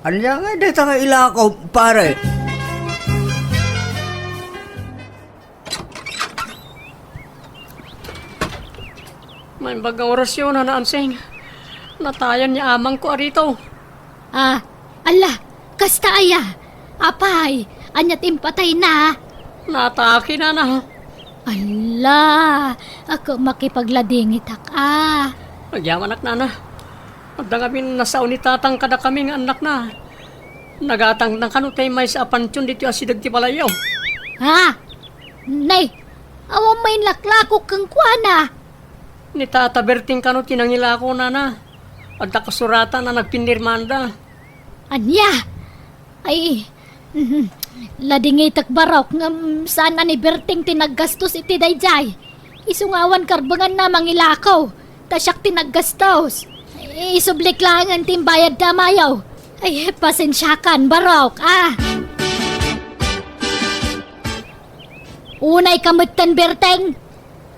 ania ngay dayta nga ilako, pare? Naimbag nga orasyo, Nana Ansing. Natayan ni amangko a rito. Ah, ala, kasta aya? Apay, ania ti impatayna? Naatake, Nana. Ala, ako makipagladingitak a. Agyamanak, Nana. Adda ngamin nasao ni Tatang kadakami nga annakna. Nagatangna kano tay maysa a pantion ditoy asideg ti balayyo. Ha? Nay, awan main laklakok kenkuana. Ni Tata Berting kano ti nangilako, Nana. Adda kasuratan a nagpinirmanda. Ania? Ay, mhm. Ladingitek, Barok, ngem saan a ni Berting ti naggastos iti daydiay. Isu nga awan karbenganna mangilako, ta siak ti naggastos. Isublik laengen ti imbayadda a mayo. Ay, pasensiakan, Barok, ah. Unayka metten, Berteng.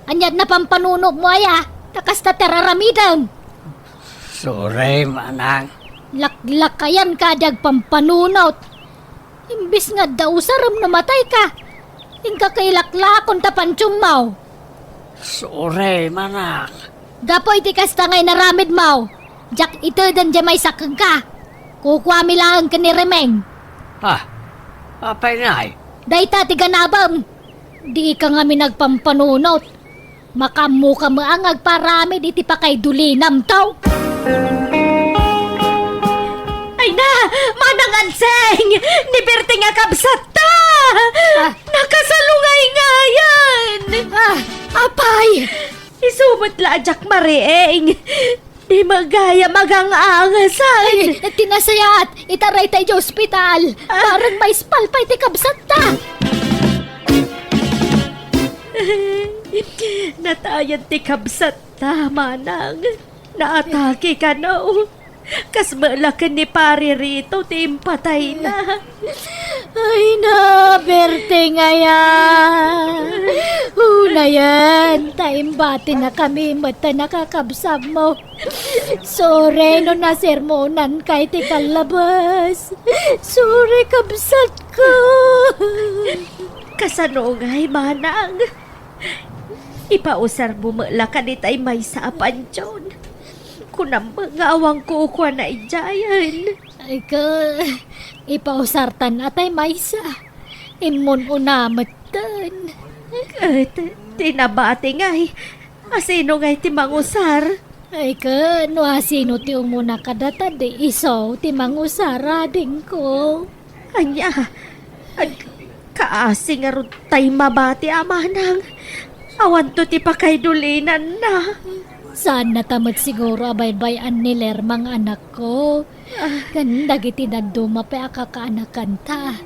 Ania ti napanpanunotmo aya, ta kasta ti ar-aramidem? Sorry, manang. Laklakayanka a di agpampanunot. Imbes nga adda usarem no matayka, inka kailaklakon ta pantionmo. Sorry, manang. Gapu iti kasta nga inaramidmo, diak iteden diay maysa kenka. Kukuami laeng ken ni Remeng. Ah, apay ngay? Dayta ti ganabem. Dika ngamin agpampanunot. Makaammoka met nga agparamid iti pakaidulinam, taw. Ay na, Manang Anseng! Ni Berting a kabsatta! Ah. Nakasalungayngayan! Ah, apay! Isu met la a diak mariing. Di met gayam agang-angasan. Ay, ti nasayaat, itaray ta idiay ospital. Ah. Bareng maispal pay ti kabsatta. Natayan ti kabsatta, manang. Naatake kano. Kas met la ken ni Pare Rito ti impatayna. Ay na, Berteng aya. Unayen, ta imbatinakami met ta nakakabsatmo. Sorry no nasermonanka iti kallabas. Sorry, kabsatko. Kasano ngay, manang? Ipausarmo met la kadi tay maysa a pantion. Kunam met nga awan kukuana idiayen. Ay ka, ipausartan a tay maysa. Immun-una metten. Ket ti nabati ngay, asino ngay ti mangusar? Ay ka, no asino ti umuna kadata, di isu ti mangusar, adingko. Ania? Ag-, kaasi ngarud tay mabati a manang. Awanto ti pakaidulinanna. Saanna ta met siguro a baybay-an ni Lerma nga anakko. Ah. Ken dagiti dadduma pay a kakaanakanta.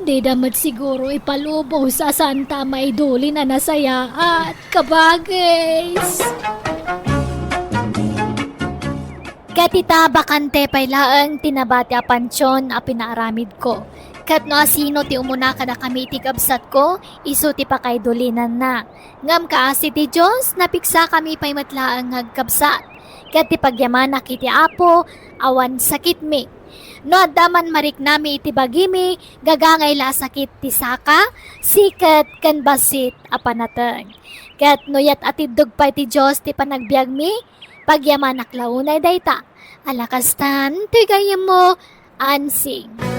Dida met siguro ipalubos a saanta a maidulin a nasayaat, kabagis. Ket ita, bakante pay laeng ti nabati a pantion a pinaaramidko. Ket no asino ti umuna kadakami iti kabsatko, isu ti pakaidulinanna. Ngem kaasi ti Dios, napiksakami pay met laeng nga agkabsat. Ket ti pagyamanak iti Apo, awan sakitmi. No adda man mariknami iti bagimi, gagangay la a sakit ti saka, siket, ken bassit a panateng. Ket no yat atiddog pay ti Dios ti panagbiagmi, pagyamanak la unay dayta. Ala kastan, toy gayyemmo, Ansing.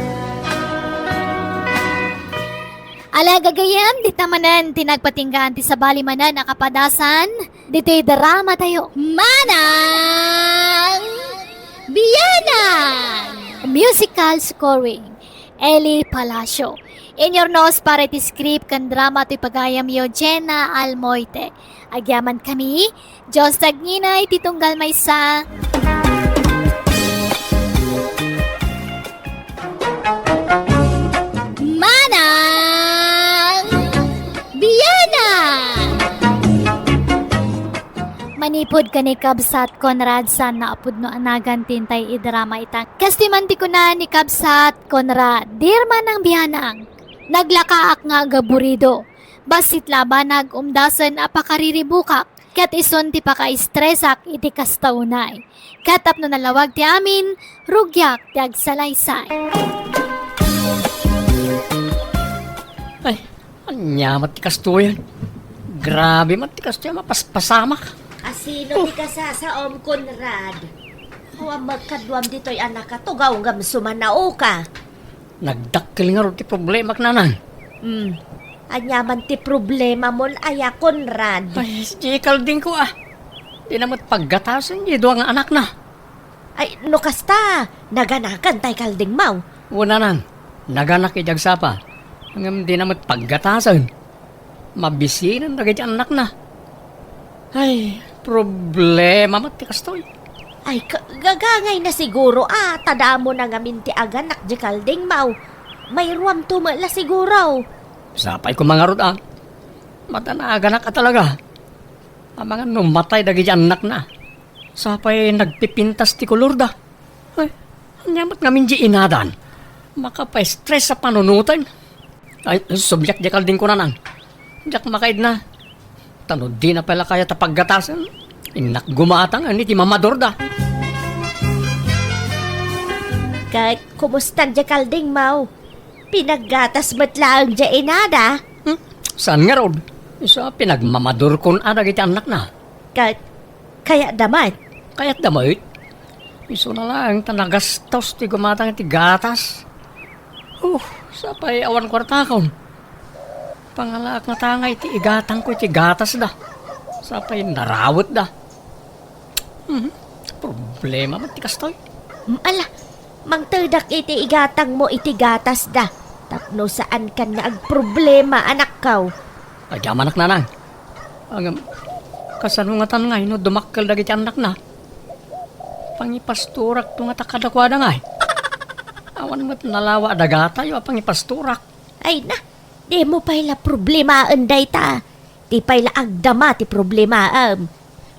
Ala gagayyem, dita manen ti nagpatinggaan ti sabali manen a kapadasan ditoy drama tayo. Manang Bianang! Musical scoring, Eli Palacio. Inyurnos para iti script ken drama ti pagayamyo, Jenna Almoite. Agyaman kami, Dios tagnginay ti tunggal maysa. Manang Bianang! Manipud ken ni Kabsat Conrad, saan a pudno a nagan ti intay idrama ita. Kas ti man ti kuna ni Kabsat Conrad, "Dear Manang Bianang, naglakaak nga agaburido. Bassit la a banag umdasen a pakariribukak, ket isun ti pakaistresak iti kasta unay. Ket tapno nalawag ti amin, rugiak ti agsalaysay." Ay, ania met ti kastoyen? Grabe met ti kastoy a mapaspasamak. Asino ti kasasaom, Conrad? Awan met kaduam ditoy a nakatugaw ngem sumanaoka. Nagdakkel ngarud ti problemak, Nanang. Hmm. Ania man ti problemamon aya, Conrad? Ay, di kaldingko, a. Dina met paggatasen di dua nga anakna. Ay, no kasta, naganakan tay kaldingmaw? Wen, Nanang, naganak idi agsapa. Ngem dina met paggatasen. Mabisinen dagiti annakna. Ay, problema met ti kastoy. Ay, ka-, gagangayna siguro a ta damo na ngamin ti aganak di kaldingmaw. Mairuamto met la siguro. Sapay koma ngarud a. Mata naaganak a talaga. Amangan no matay dagiti annakna. Sapay nagpipintas ti kolorda. Ay, ania met ngamin di inadan? Makapaestres a panunoten. Ay, subliak di kaldingko, Nanang. Diak makaidna. Ta no dina pay la kayat a paggatasen, innak gumatang iti mamadorda. Ket kumusta di kaldingmaw? Pinaggatas met laeng di inada? Hmm? Saan ngarud? Isu a pinagmamadorkon a dagiti annakna. Ket kayatda met? Kayatda met? Isuna laeng ta nagastos ti gumatang iti gatas. Uh, sapay awan kuartakon. Pangalaak ngata nga iti igatangko iti gatasda. Sapay narawetda. Mhm. Problema met ti kastoy. Mm, ala, mangtedak iti igatangmo iti gatasda. Tapno saankan nga agproblema, anakko. Agyamanak, Nanang. Ngem, kasano ngatan ngay no dumakkel dagiti annakna? Pangipastorakto ngata kadakuada ngay. Awan met nalawa a dagatayo a pangipastorak. Ay na, dimo pay la problemaen dayta. Ti pay la agdama ti problemaem.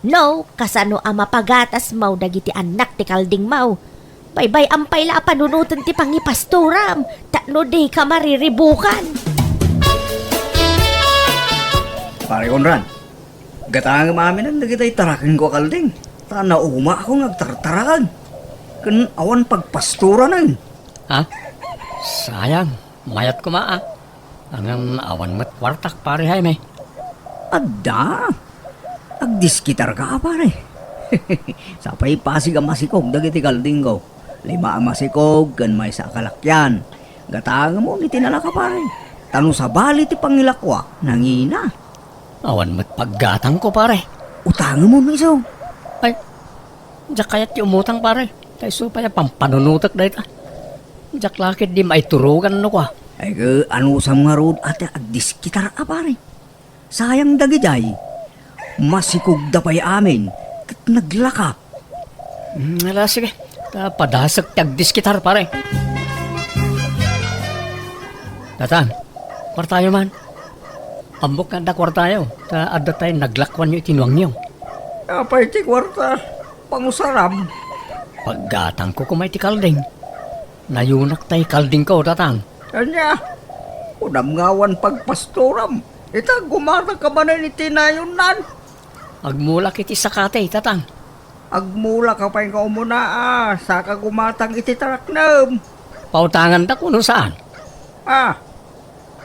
No, kasano a mapagatasmo dagiti annak ti kaldingmo? Baybay-am pay la a panunoten ti pangipastoram, tapno dika mariribukan. Pare Conrad, gatangem aminen dagiti tarakenko a kalding, ta naumaakon nga agtartaraken, ken awan pagpastoranen. Ha? Sayang, mayat koma a. Ngem awan met kuartak, Pare Jaime. Adda. Agdiskitarka a, pare. Sapay pasig a masikog dagiti kaldingko. Lima a masikog ken maysa a kalakian. Gatangemon iti nalaka, pare. Ta no sabali ti pangilakuak, nangina. Awan met paggatangko, pare. Utangemon isu. Ay, diak kayat ti umutang, pare. Ta isu pay a pampanunotek dayta. Diak la ketdi maiturogan no kua. Ay, ke, anusam ngarud a ti agdiskitar a, pare? Sayang dagidiay. Masikogda pay amin, ket naglaka. Hmm, ala, sige. Ta padasek ti agdiskitar, pare. Tatang, kuartayo man. Ammok nga adda kuartayo, ta adda tay naglakuanyo iti nuangyo. Apay ti kuarta? Pangusaram. Paggatangko koma iti kalding. Nayunak tay kaldingko, Tatang. Ania, kunam nga awan pagpastoram. Ita, gumatangka manen iti nayonnan. Agmulak iti sakati, tatang. Agmulakka pay nga umuna, a, saka gumatang iti taraknem. Pautanganta kuno saan? Ah.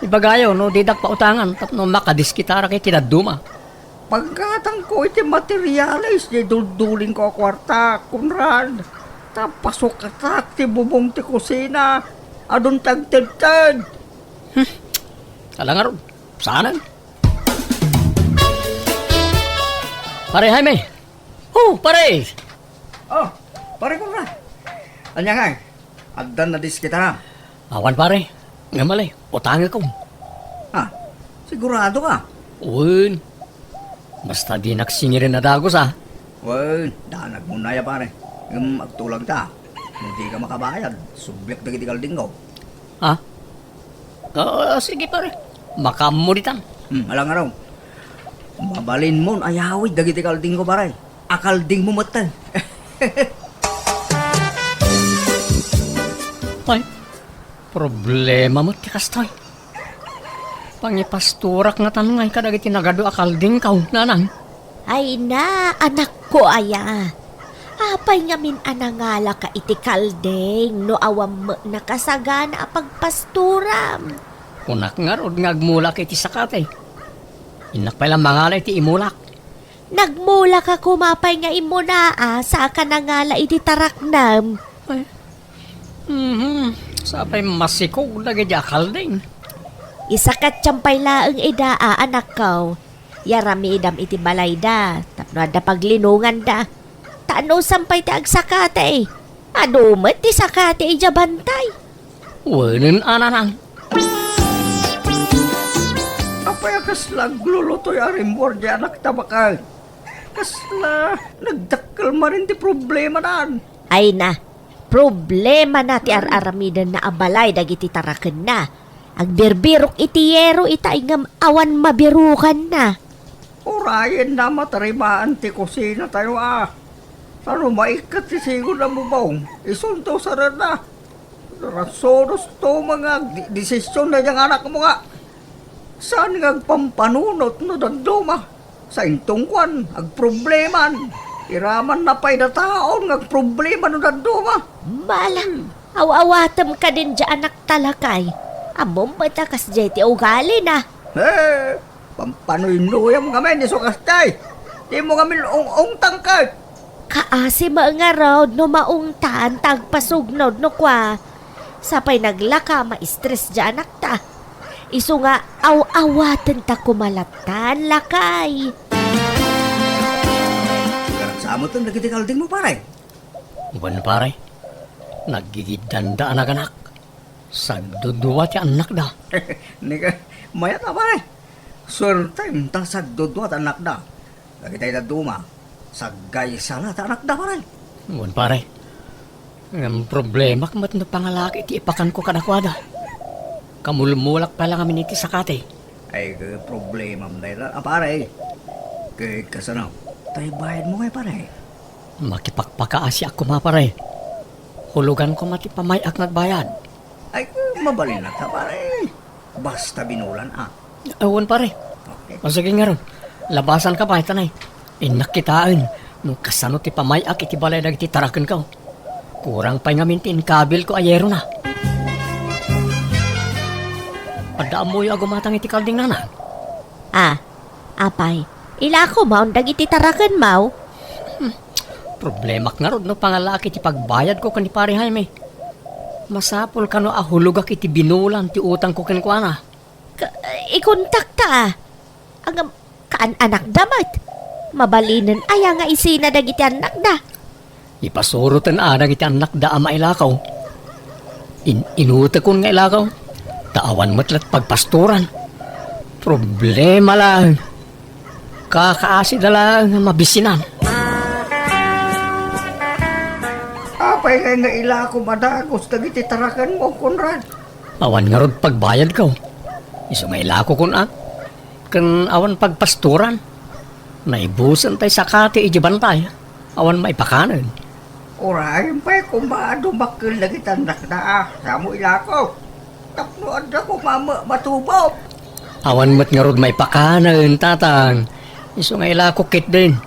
Ibagayo no didak pautangan tapno makadiskitarak iti dadduma. Paggatangko iti materialis ti duldulingko a kuarta, Conrad. Ta pasukatak ti bubong ti kusina. Adun ti agtedted. Hmm. Ala ngarud, saanen? Pare Jaime! Oh, pare! Oh, pare Conrad! Ania ngay? Addan nadiskitaram? Awan, pare. Ngem ali, utangekon. Ha? Sigurado ka? Wen. Basta dinak singirin a dagus, a. Wen, danagmon aya, pare. Ngem agtulagta. No dika makabayad, subliak dagiti kaldingko. Ha? Ah, sige, pare. Makaammo ditan. Hmm, ala ngarud. Mabalinmon ayawid dagiti kaldingko, pare. Akaldingmo metten. Ay, problema met ti kastoy. Pangipastorak ngatan ngay kadagiti nagadu a kaldingko, nanang. Ay na, anakko aya. Apay ngamin a nangalaka iti kalding no awan met nakasagana a pagpastoram? Kunak ngarud nga agmulak iti sakati. Innak pay la mangala iti imulak. Nagmulaka koma pay nga immunaa, saka nangala iti taraknem. Ay. Mhm. Sapay masikog dagiti akalding. Isakatiam pay laeng ida a, anakko. Yaramidam iti balayda, tapno adda paglinonganda. Ta anusam pay ti agsakati. Adu met ti sakati idiay bantay. Wenen a nanang. Apay a kasla aglulutoy a rimmuar diay anakta baket? Kasla nagdakkel manen ti problemanan. Ay na, problemana ti ar-aramidenna a balay dagiti tarakenna. Agbirbirok iti yero itay ngem awan mabirukanna. Urayenna matarimaan ti kusinatayo a. Sano maikkat ti sigud a bubong, isunto sarenna. Rasunos to nga agdi-, desisyon na diyang anakmo nga. Saan nga agpampanunot no dadduma? Sainto ngkuan, agprobleman. Iraman na pay dataon nga agproblema no dadduma. Bala, hmm. Aw-awatem kadin diay anakta lakay. Ammom met a kasdiay ti ugalina. He, pampanuynuyam ngamin isu kasdiay. Dimo ngamin ung-ungtang ket. Kaasi met ngarud no maungtan ta agpasugnod no kua. Sapay naglaka, maistres diay anakta. Isu nga aw-awaten ta kumalatan, lakay. Karaksamoten dagiti kaldingmo, pare? Wen, pare. Naggigiddanda a naganak. Sagdudua ti annakda. Nika, mayat a, pare. Suertem ta sagdudua ti annakda. Dagitay dadduma, saggaysa la ti anakda, pare. Wen, pare. Ngem problemak met no pangalak iti ipakanko kadakuada. Kamulmulak pay la ngamin iti sakati. Ay, ke problemam dayta, a, pare. Ket kasano? Tay bayadmo ngay, pare? Makipakpakaasiak koma, pare. Hulugan koma ti pamay-ak nga agbayad. Ay, mabalinnak ta, pare. Basta binulan, a. Awan, pare. Okay. O, sige ngarud. Labasanka pay, tanay. Innak kitaen no kasano ti pamay-ak iti balay dagiti tarakenko. Kurang pay ngamin ti inkabilko a yerona. Adda ammoyo a gumatang iti kalding, nana? A, apay, ilakom dagiti tarakenmo? Hmm. Problemak ngarud no pangalak iti pagbayadko ken ni Pare Jaime. Masapul kano a hulogak iti binulan ti utangko kenkuana? Ka-, ikontakta, a. Ngem, kaan-anakda met. Mabalinen aya nga isina dagiti annakda? Ipasuroten a dagiti annakda a mailakaw. In-, inutekon nga ilakaw, ta awan met la't pagpastoran. Problema laeng. Kakaasida laeng nga mabisinan. Apay ngay nga ilako madagus dagiti tarakenmo, Conrad? Awan ngarud pagbayadko. Isu nga ilakokon a. Ken awan pagpastoran. Naibusen tay sakati idiay bantay. Awan maipakanen. Urayen pay koma a dumakkel dagiti annakda a. Samo ilako. Tapno adda koma met matubok. Awan met ngarud maipakanen, tatang. Isu nga ilako ketdin.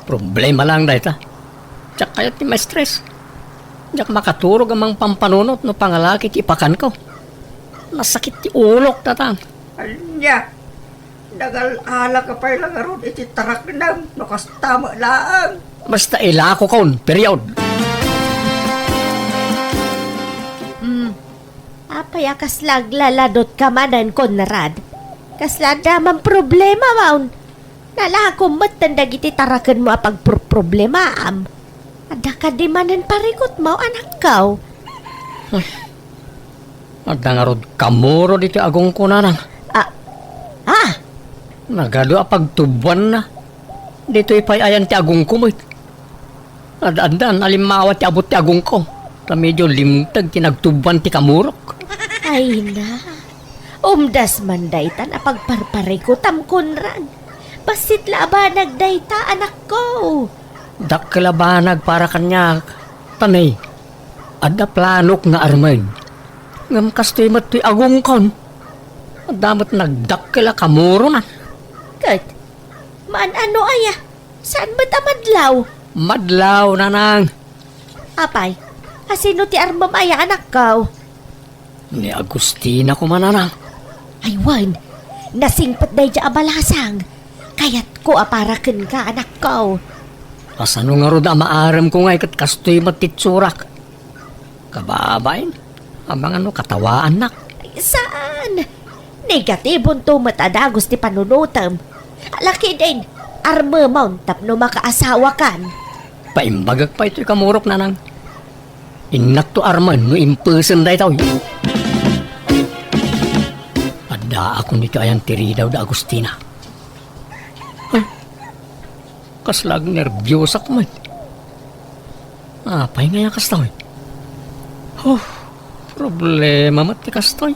Problema lang dayta. Diak kayat ti ma-stress. Diak makaturog a mangpampanunot no pangalaki ti ipakanko. Nasakit ti ulok, tatang. Ania? Nagal-ala ka pay la ngarud iti taraknem no kasta met laeng. Basta ilakokon, period. Hmm. Apay a kasla aglaladutka manen, Conrad? Kasla adda man problema, maun? Nalakom metten dagiti tarakenmo a pagproproblemaam. Adda kadi manen parikutmo, anakko? Ay, adda ngarud kamuro ditoy agongko, nanang. Ah, ah! Nagadu a pagtubuanna. Ditoy pay ayan ti agongko met. Ad-addan a limmawa ti abut ti agongko, ta medio limteg ti nagtubuan ti kamurok. Ay na, umdas man daytan a pagparparikutam, Conrad. Bassit la a banag dayta, anakko. Dakkel a banag para kaniak, ta ne, adda planok nga armen. Ngem kastoy met toy agongkon. Adda met nagdakkel a kamurona. Ket, maan-ano aya? Saan met a madlaw? Madlaw, nanang. Apay, a sino ti armem aya, anakko? Ni Agustina koma, nanang. Ay wen, nasingpet daydiay a balasang. Kayatko a para kenka, anakko. Kasano ngarud a maaremko ngay ket kastoy met ti itsurak? Kababain, amangan no katawaannak. Ay, saan? Negatibonto met a dagus ti panunotem. Lakidin, armemon tapno makaasawakan. Paimbagek pay toy kamurok, nanang. Innakto armen no impesen daytoy. Addaakon ditoy ayan ti ridaw da Agustina. Ay, kasla agnerbiosak met. Apay ngay a kastoy? Huh, problema met ti kastoy.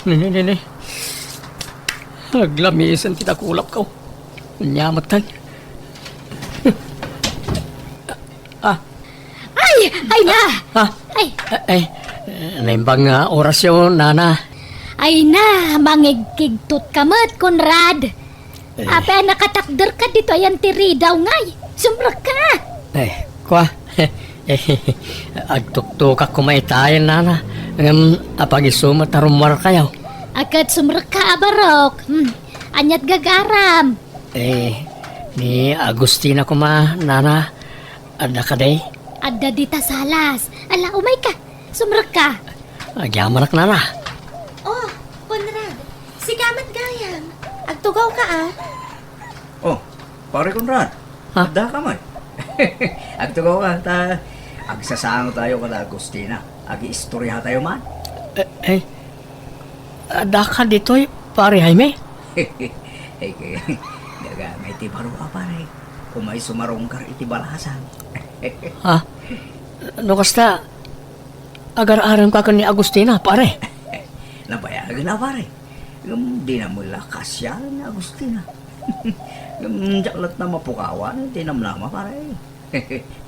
Ne, ne, ne, ne. Aglamisen ti dakulapko. Ania met tay? Ah. Ay! Ay na! Ah. Ay! Ay, naimbag nga orasyo, nana. Ay na, mangigkigtot ka met, Conrad. Eh. Apay a nakatakderka ditoy ayan ti ridaw ngay? Sumrekka! Eh, kua. Eh, agtuktokak koma itayen, nana. Ngem, apag-isu met a rummuarkayo? A ket sumrekka a barok. Hmm. Aniat gagaram? Eh, ni Agustina koma, nana. Adda kadi? Adda dita salas. Ala, umayka. Sumrekka. Agyamanak, nana. Oh, Conrad. Sika met gayam. Agtugawka, a. Oh, Pare Conrad. Ha? Adda ka man. Agtugawka ta agsasangotayo kada Agustina. Agiistoriatayo man. Eh, eh. Adda ka ditoy, Pare Jaime? Eh, gagangay ti baro a, pare. Umay sumarungkar iti balasang. Ha? No kasta, agar-arem ka ken ni Agustina, pare? Nabayagen a, pare. Ngem dina met la kasian ni Agustina. Ngem diak latta mapukawan ti namnama, pare.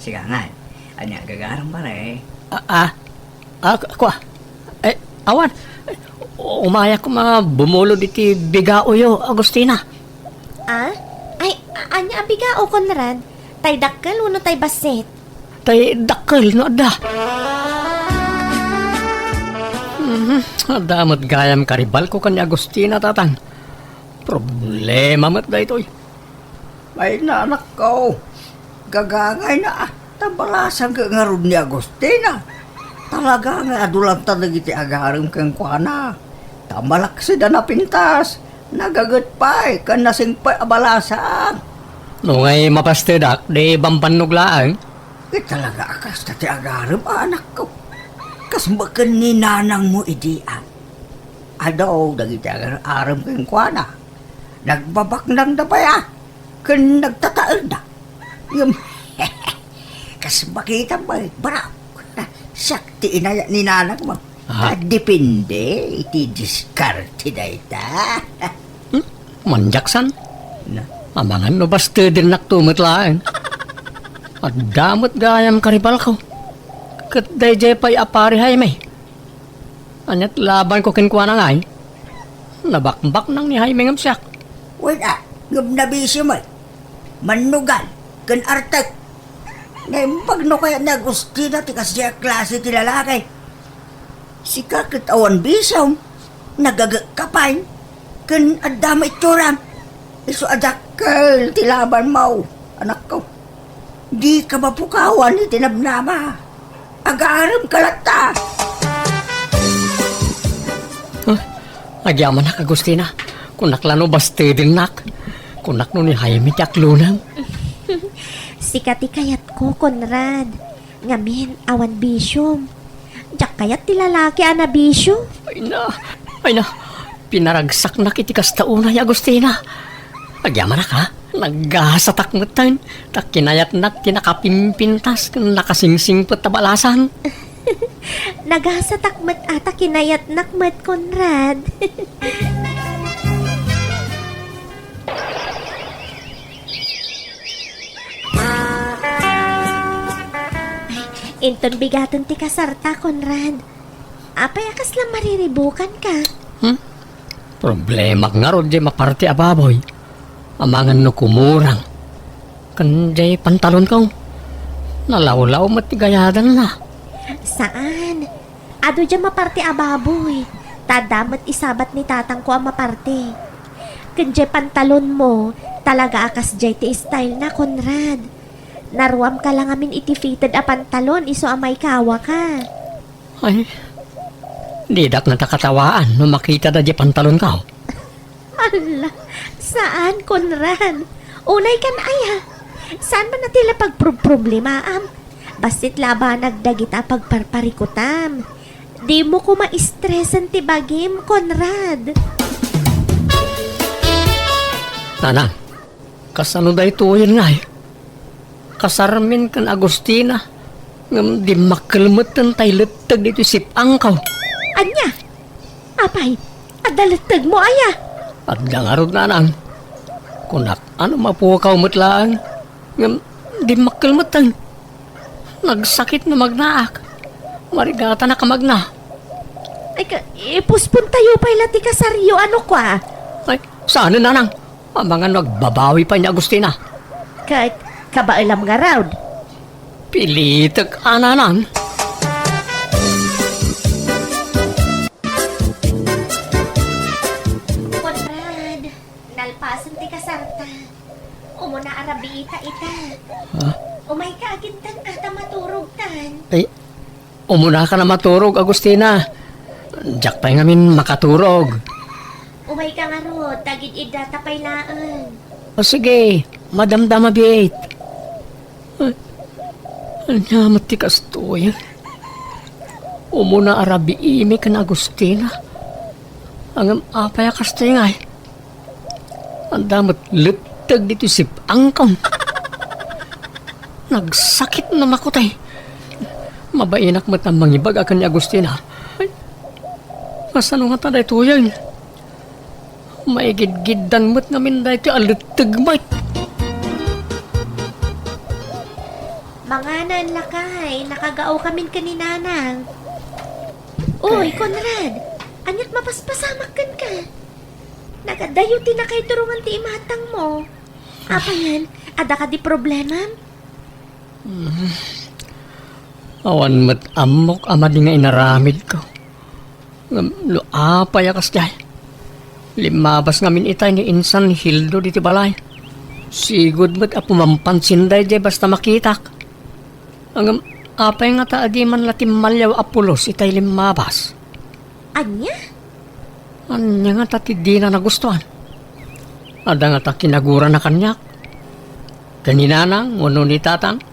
Sika ngay, ania gagaram, pare? Ah, ah. Ah, k-, kua. Eh, awan. Umayak koma bumulod iti bigaoyo, Agustina. Ah? Ay, a-, ania a bigao, Conrad? Tay dakkel wenno tay bassit? Tay dakkel no adda. Mhm, adda met gayam karibalko ken ni Agustina, tatang. Problema met daytoy. Ay, nanakko, gagangayna, ta balasang ket ngarud ni Agustina. Talaga nga adu latta dagiti agarem kenkuana. Ta malaksid a napintas, nagaget pay, ken nasingpet a balasang. No ngay mapastedak, di bambannog laeng. Ket talaga a kasta ti agarem, anakko. Kas baken ni nanangmo idi, a. Adu dagiti agar-arem kenkuana. Nagbabaknangda pay, a. Ken nagtataedda. Ngem, kas makita met, barok. Siak ti inayat ni nanangmo. Ah. Ta depende iti diskarte dayta. Hmm? Manjaksan? Na? Amangan no bastedennak to met laeng. Adda met gayam karibalko. Ket daydiay pay a Pare Jaime. Aniat labanko kenkuana ngay? Nabakbaknang ni Jaime ngem siak. Wen a, ngem nabisio met. Mannugan, ken artek. Naimbag no kayat ni Agustina ti kasdiay a klase ti lalaki. Sika ket awan bisiom, nagagek ka pay, ken adda met itsuram. Isu a dakkel ti labanmo, anakko. Dika mapukawan iti namnama. Agarem ka latta. Ah, agyamanak, Agustina. Kunak la no bastedennak. Kunak no ni Jaime ti aklonem. Sika ti kayatko, Conrad. Ngamin, awan bisiom. Diak kayat ti lalaki a nabisio. Ay na, ay na. Pinaragsaknak iti kasta unay, Agustina. Agyamanak, ha? Nagasatak metten, ta kinayatnak ti nakapimpintas ken nakasingsingpet a balasan. Nagasatak met a ta kinayatnak met, Conrad. Inton bigaten ti kasarta, Conrad. Apay a kasla mariribukanka? Hmm? Problemak ngarud diay maparti a baboy. Amangan no kumurang. Ken diay pantalonko. Nalawlaw met ti gayadanna. Saan. Adu diay maparti a baboy. Ta adda met isabat ni tatangko a maparti. Ken diay pantalonmo, talaga a kasdiay ti style na, Conrad. Naruamka la ngamin iti fitted a pantalon isu a maikawaka. Ay, didak ngata katawaan no makitada diay pantalonko. Ala, saan, Conrad. Unay kan aya. Saan man a ti la pagproproblemaam? Bassit la a banag dagita a pagparparikutam. Dimo koma stresen ti bagim, Conrad. Nanang, kasano daytoyen ngay? Kasarmin ken Agustina, ngem dimmakkel metten tay letteg ditoy sip-angko. Ania? Apay, adda lettegmo aya? Adda ngarud, Nanang. Kunak a no mapukaw met laeng, ngem dimmakkel metten. Nagsakit no magnaak. Marigatanak a magna. Ay, ka, ipuspontayo pay la ti kasaryo, ano kua? Ay, saanen, Nanang? Amangan no agbabawi pay ni Agustina. Ket, kabaelam ngarud. Pilitek a, Nanang. Conrad, nalpasen ti kasarta. Umuna a rabiita ita. Ha? Umayka agintan a ta maturogtan. Ay, umunaka a maturog, Agustina. Diak pay ngamin makaturog. Umayka ngarud, ta gid-iddata pay laeng. O sige, madamdama biit. Ay, ania met ti kastoy? Umuna a rabiimi ken Agustina. Ngem apay a kastoy ngay? Adda met letteg ditoy sip-angko. Nagsakit no makutay. Mabainak met a mangibaga ken ni Agustina. Ay, kasano ngata daytoyen? Maigidgiddan met ngamin daytoy a letteg met. Manganan, lakay, nakagaokamin ken ni Nanang. Uy, Conrad, aniak mapaspasamak kenka? Nagadayo ti nakaiturongan ti imatangmo. Apayen, adda kadi problemam? Mm. Awan met ammok a madi nga inaramidko. Ngem no apay a kasdiay, limmabas ngamin itay ni insan Hildo ditoy balay. Sigud met a pumampansin daydiay basta makitak. Ngem apay ngata a di man la timmalliaw a pulos itay limmabas? Ania? Ania ngata ti dina nagustuan? Adda ngata kinagurana kaniak? Ken ni Nanang wenno ni Tatang?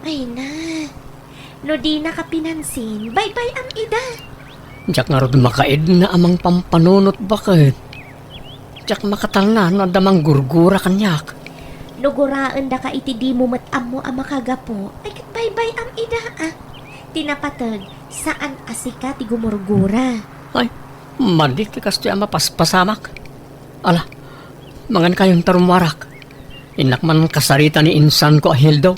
Ay na, no dinaka pinansin, baybay-am ida. Diak ngarud makaidna a mangpampanunot baket. Diak makatalna no adda manggurgura kaniak. No guraendaka iti dimo met ammo a makagapu, ay ket baybay-am ida, a. Ti napateg, saan a sika ti gumurgura. Ay, madi ti kastoy a mapaspasamak. Ala, mangankayon ta rummuarak. Innak man kasarita ni insanko a Hildo.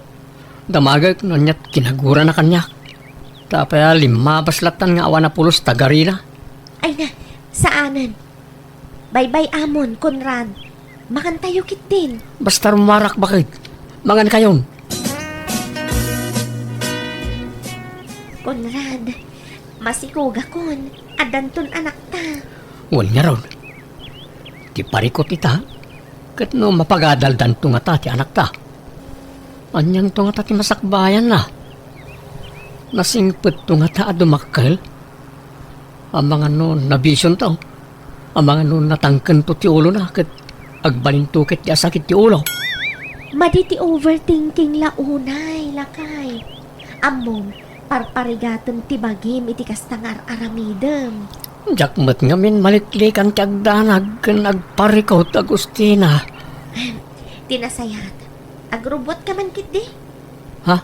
Damagek no aniat kinagurana kaniak. Ta apay a limmabas lattan nga awan a pulos ta garina? Ay na, saanen. Baybay-amon, Conrad. Mangantayo ketdin. Basta rummuarak, baket. Mangankayon. Conrad, masikogakon. Addanton anakta. Wen ngarud. Ti parikut ita, ket no mapagadaldanto ngata ti anakta. Anianto ngata ti masakbayanna? Nasingpetto ngata a dumakkel? Amangan no nabisionto? Amangan no natangkento ti ulona ket agbalinto ket ti asakit ti ulo? Madi ti overthinking la unay, lakay. Ammom, parparigatem ti bagim iti kasta nga ar-aramidem. Diak met ngamin maliklikan ti agdanag ken agparikut, Agustina. Ti nasayaat, agrubbuatka man ketdi? Ha?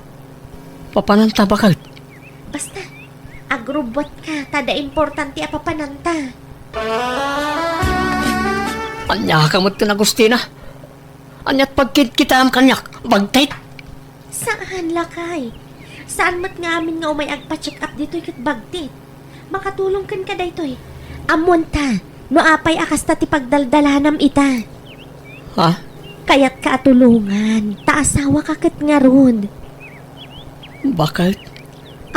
Papananta, baket? Basta, agrubbuatka, ta adda importante a papananta. Ania ka met ken Agustina? Ania't pagkitkitaem kaniak, bagtit? Saan, lakay. Saan met nga amin nga umay agpa-check up ditoy ket bagtit. Makatulong kenka daytoy. Ammonta, no apay a kasta ti pagdaldalanam ita. Ha? Kayatka a tulongan, ta asawaka ket ngarud. Baket?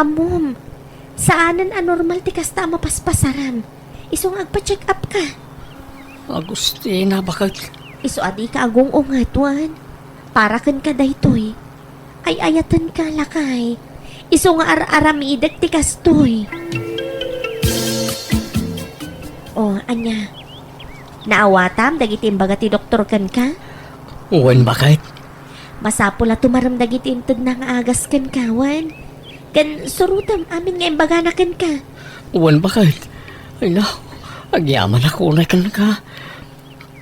Ammom, saanen a normal ti kasta a mapaspasaram. Isu nga agpa-check up ka. Agustina, baket? Isu a dika agung-unget, wen. Para kenka daytoy. Ay-ayatenka, lakay. Isu nga ar-aramidek ti kastoy. O, ania? Naawatam dagiti imbaga ti doktor kenka? Wen, baket. Masapul a tumarem dagiti intedna nga agas kenka, wen. Ken surotem amin nga imbagana kenka. Wen, baket. Ay, no, agyamanak unay kenka.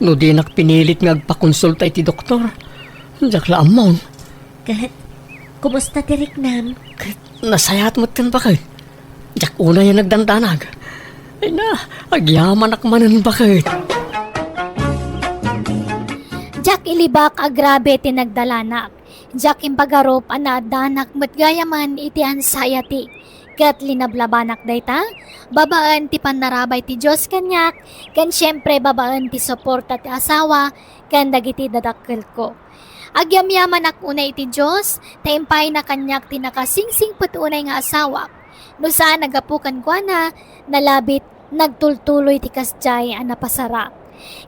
No dinak pinilit nga agpakonsulta iti doktor, diak la ammon. Ket, kumusta ti riknam? Ket, nasayaat met ken, baket. Diak unay a nagdandanag. Ay na, agyamanak manen, baket. Diak ilibak a grabe ti nagdalanak. Diak impagarup a naaddanak met gayamen iti anxiety. Ket linablabanak dayta, babaen ti pannarabay ti Dios kaniak, ken siempre babaen ti suporta ti asawa ken dagiti dadakkelko. Agyamyamanak unay iti Dios, ta impayna kaniak ti nakasingsingpet unay nga asawak. No saan a gapu kenkuana, nalabit, nagtultuloy ti kasdiay a napasarak.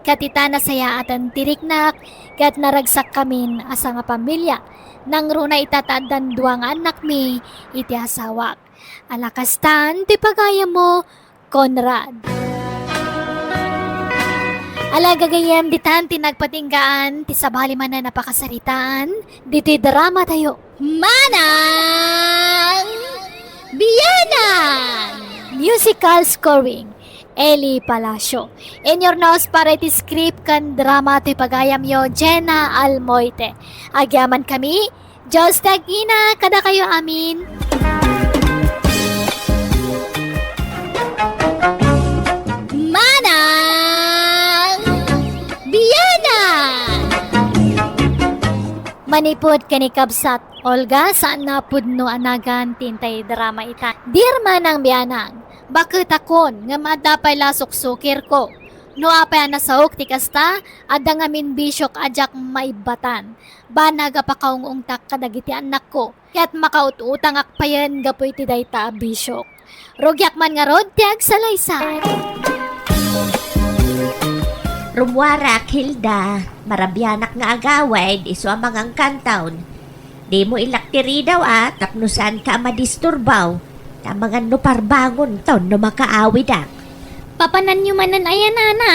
Ket ita nasayaaten ti riknak, ket naragsakkamin a sangapamilia. Nangruna ita ta addan dua nga annakmi iti asawak. Ala kastan ti pagayammo, Conrad. Ala gagayyem, ditan ti nagpatinggaan ti sabali manen a pakasaritaan ditoy drama tayo. Manang Bianang! Musical scoring, Eli Palacio. In your nose para iti script ken drama ti pagayamyo, Jenna Almoite. Agyaman kami, Dios ti agina kadakayo amin. Manang Bianang! Manipud ken ni kabsat Olga, saan a pudno a nagan ti intay drama ita. Dear Manang Bianang, baketakon, ngem adda pay la suksukirko. No apay a nasaok ti kasta, adda ngamin bisiok a diak maibbatan. Banag a pakaung-ungtak kadagiti annakko, ket makaut-utangak payen gapu iti dayta a bisiok. Rugiak man ngarud ti agsalaysay. Rummuarak, Hilda. Marabianak nga agawid, isu a mangangkantaon. Dimo ilak ti ridaw a, tapno saanka a madisturbaw. Ta amangan no parbangonton no makaawidak. Papananyo manen aya, nana?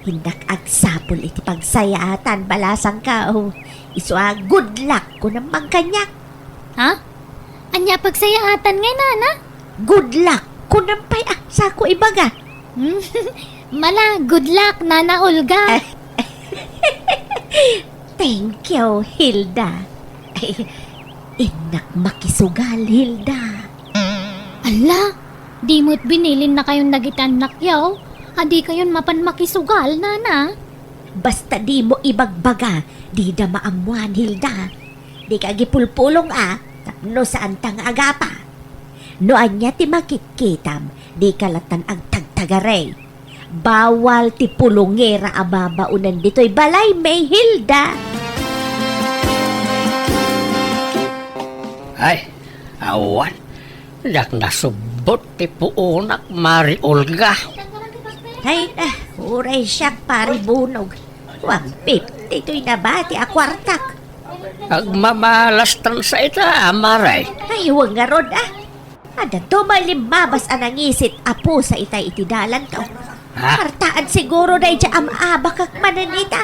Innak agsapul iti pagsayaatan, balasangka, o. Isu a, "Good luck," kunam man kaniak. Ha? Ania pagsayaatan ngay, nana? "Good luck," kunam pay a, sako ibaga. Mala, good luck, Nana Olga. Thank you, Hilda. Ay, innak makisugal, Hilda. Ala, di met binilinnakayon dagiti annakyo. Adikayon mapan makisugal, nana. Basta dimo ibagbaga, dida maammuan, Hilda. Dika agipulpulong a, Tapno saanta nga agapa. No ania ti makitkitam, dika lattan agtagtagaray. Bawal ti pulongera a babaonen ditoy balay, May Hilda. Ay, awan. Diak nasubbot ti puonak, Mari Olga. Ay, ah, uray siak, Pari Bunog. One fifty toy nabati a kuartak. Agmamalastan sa ita, Mari. Ay, wen ngarud, ah. Adda to may limmabas a nangisit a pusa itay iti dalanto. Ha? Kartaan siguro daydiay am-abakak manen ita.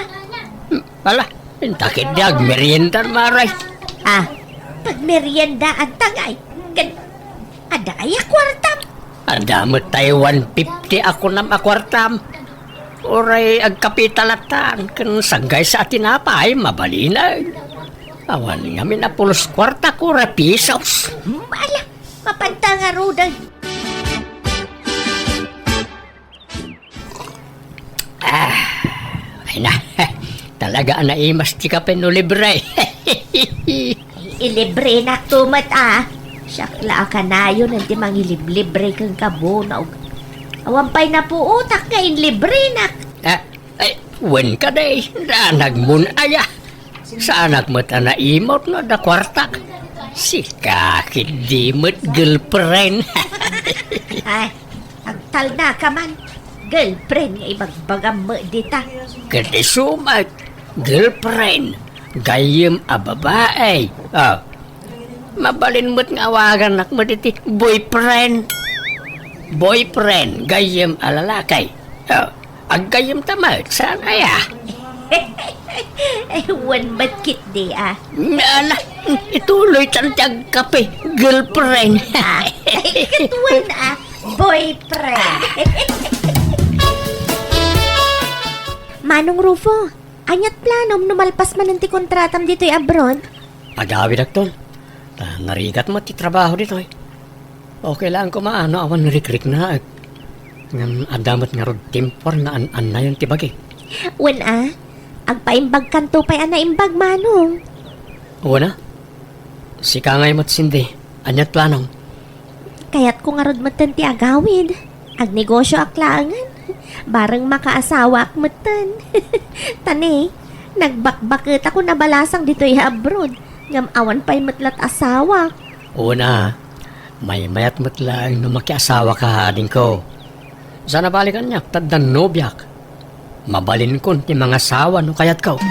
Hmm, ala, inta ketdi agmeriendan, Mari. Ah, pagmeriendaanta ngay. Ken, adda aya kuartam? Adda met tay one fifty a kunam a kuartam. Uray agkape ta lattan, ken sanggaysa a tinapay, mabalinen. Awan ngamin a pulos kuarta, uray pisos. Hmm, ala, mapanta ngaruden. Ah, ay na. Talaga a naimas ti kape no libre. Ilibrenak to met, ah. Siak la a kanayon ti mangiliblibre kenka, Bunog. Awan pay napuotak nga inlibrenak. Ah, ay, wen kadi, danagmon aya. Saanak met a naimut no adda kuartak. Sika ketdi met girlfriend. Ay, agtalnaka man. Girlfriend nga ibagbagam met dita. Ket isu met, girlfriend, gayyem a babai. Ah, mabalin met nga awagannak met iti boyfriend. Boyfriend, gayyem a lalaki. Ah, aggayyem ta met, saan aya? Ay, wen met ketdi, ah. Ala, ituloytan ti agkape, girlfriend. Ah, ay, ket wen, ah, boyfriend. Manong Rufo, aniat planom no malpas manen ti kontratam ditoy abroad? Agawidakton. Ta narigat met ti trabaho ditoy. Okay laeng koma no awan rikriknaek. Ngem adda met ngarud tiempo nga an-annayon ti bagi. Wen a, agpaimbagkanto pay a naimbag, Manong. Wen a, sika ngay met, Cindy, aniat planom? Kayatko ngarud metten ti agawid. Agnegosioak laengen. Bareng makaasawaak metten. Ta ne, nagbakbaketako nabalasang ditoy abroad. Ngem awan pay met lat asawak. Wen a, maymayat met laeng no makiasawaka, adingko. Saan a bale kaniak, ta addan nobiak. Mabalinkon ti mangasawa no kayatko.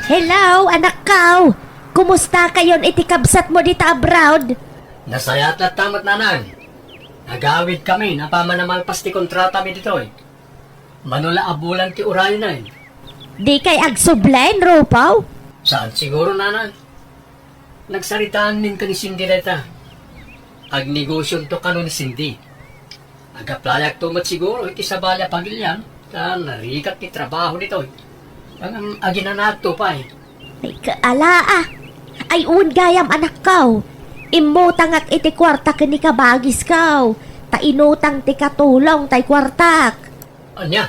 Hello, anakko! Kumustakayon iti kabsatmo dita abroad? Nasayaat latta met, nanang. Agawidkamin apaman a malpas ti kontratami ditoy. Mano la a bulan ti urayen. Dikay agsubli, Rufo? Saan siguro, nanang. Nagsaritaanmin ken ni Cindy dayta. Agnegosionto kano ni Cindy. Agapplyakto met siguro iti sabali a pagilian, ta narigat ti trabaho ditoy. Ngem aginanaakto pay. Ay, kaala, ah. Ay, wen gayam, anakko. Immutangak iti kuarta ken ni kabagisko. Ta inutang ti katulong tay kuartak. Ania?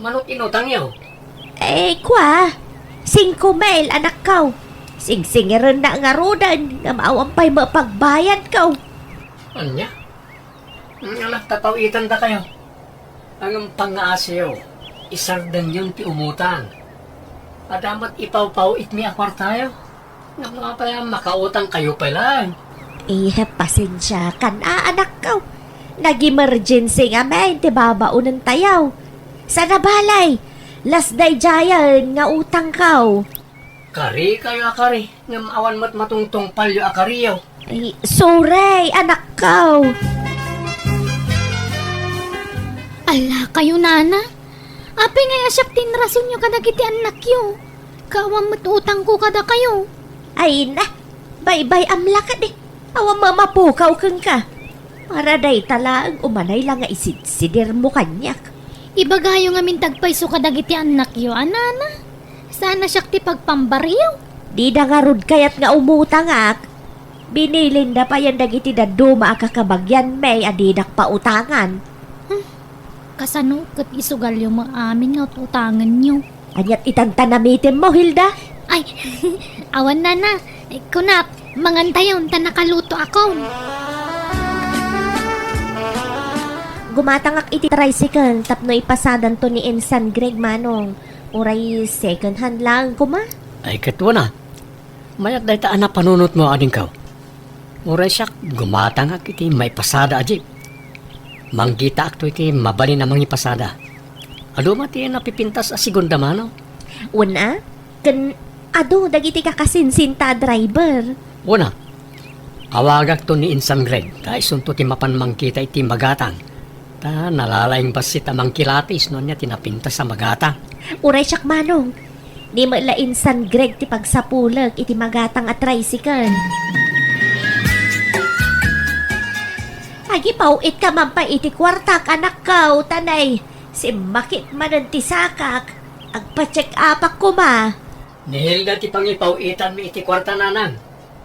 Mano ti inutangyo? Eh, kua, singko mil, anakko. Singsingirennak ngaruden, ngem awan pay met pagbayadko. Ania? Nga nagtapaw-itandakayo. Ngem pangngaasiyo, isardengyon ti umutang. Adda met ipawpaw-itmi a kuartayo. Ngem apay a makautangkayo pay laeng? Eh, pasensiakan a, anakko. Nag-emergency ngamin ti babaonentayo. Saan a bale, las daydiayen nga utangko. Karikayo a kari, ngem awan met matungtungpalyo a kariyo. Ay, sorry, anakko. Ala kayo, nana. Apay ngay a siak ti inrasonyo kadagiti annakyo? Ket awan met utangko kadakayo. Ay na, baybay-am la kadi. Awan mamapukaw kenka. Para dayta laeng umanay la nga isidsidirmo kaniak. Ibagayo ngamin ti agpayso kadagiti annakyo, a nana. Saan a siak ti pagpambaryo? Dida ngarud kayat nga umutangak. Binilinda payen dagiti dadduma a kakabagianmi a didak pautangan. Hmm. Kasano ket isugalyo met amin nga ut-utangenyo? Aniat itan ta namitemmo, Hilda? Ay, awan, nana. Kunap, mangantayon ta nakalutoakon. Gumatangak iti tricycle tapno ipasadanto ni Insan Greg, manong. Uray second hand lang, kuma? Ay, ket wen a. Mayat dayta a napanunotmo, adingko. Uray siak, gumatangak iti maipasada a jeep. Manggitaakto iti mabalin a mangipasada. Adu met ti napipintas a segunda mano. Wen a, ken adu dagiti kakasinsinta a driver. Wen a, awagakto ni Insan Greg, ta isunto ti mapan mangkita iti magatang. Ta nalalaing bassit a mangkilatis no ania ti napintas a magatang. Uray siak, manong. Ni met la Insan Greg ti pagsapulek iti magatang a tricycle. Agipaw-itka man pay iti kuartak, anakko, ta nay, simmakit manen ti sakak. Agpa-check-upak koma. Ni Hilda ti pangipaw-itanmi iti kuarta, nanang.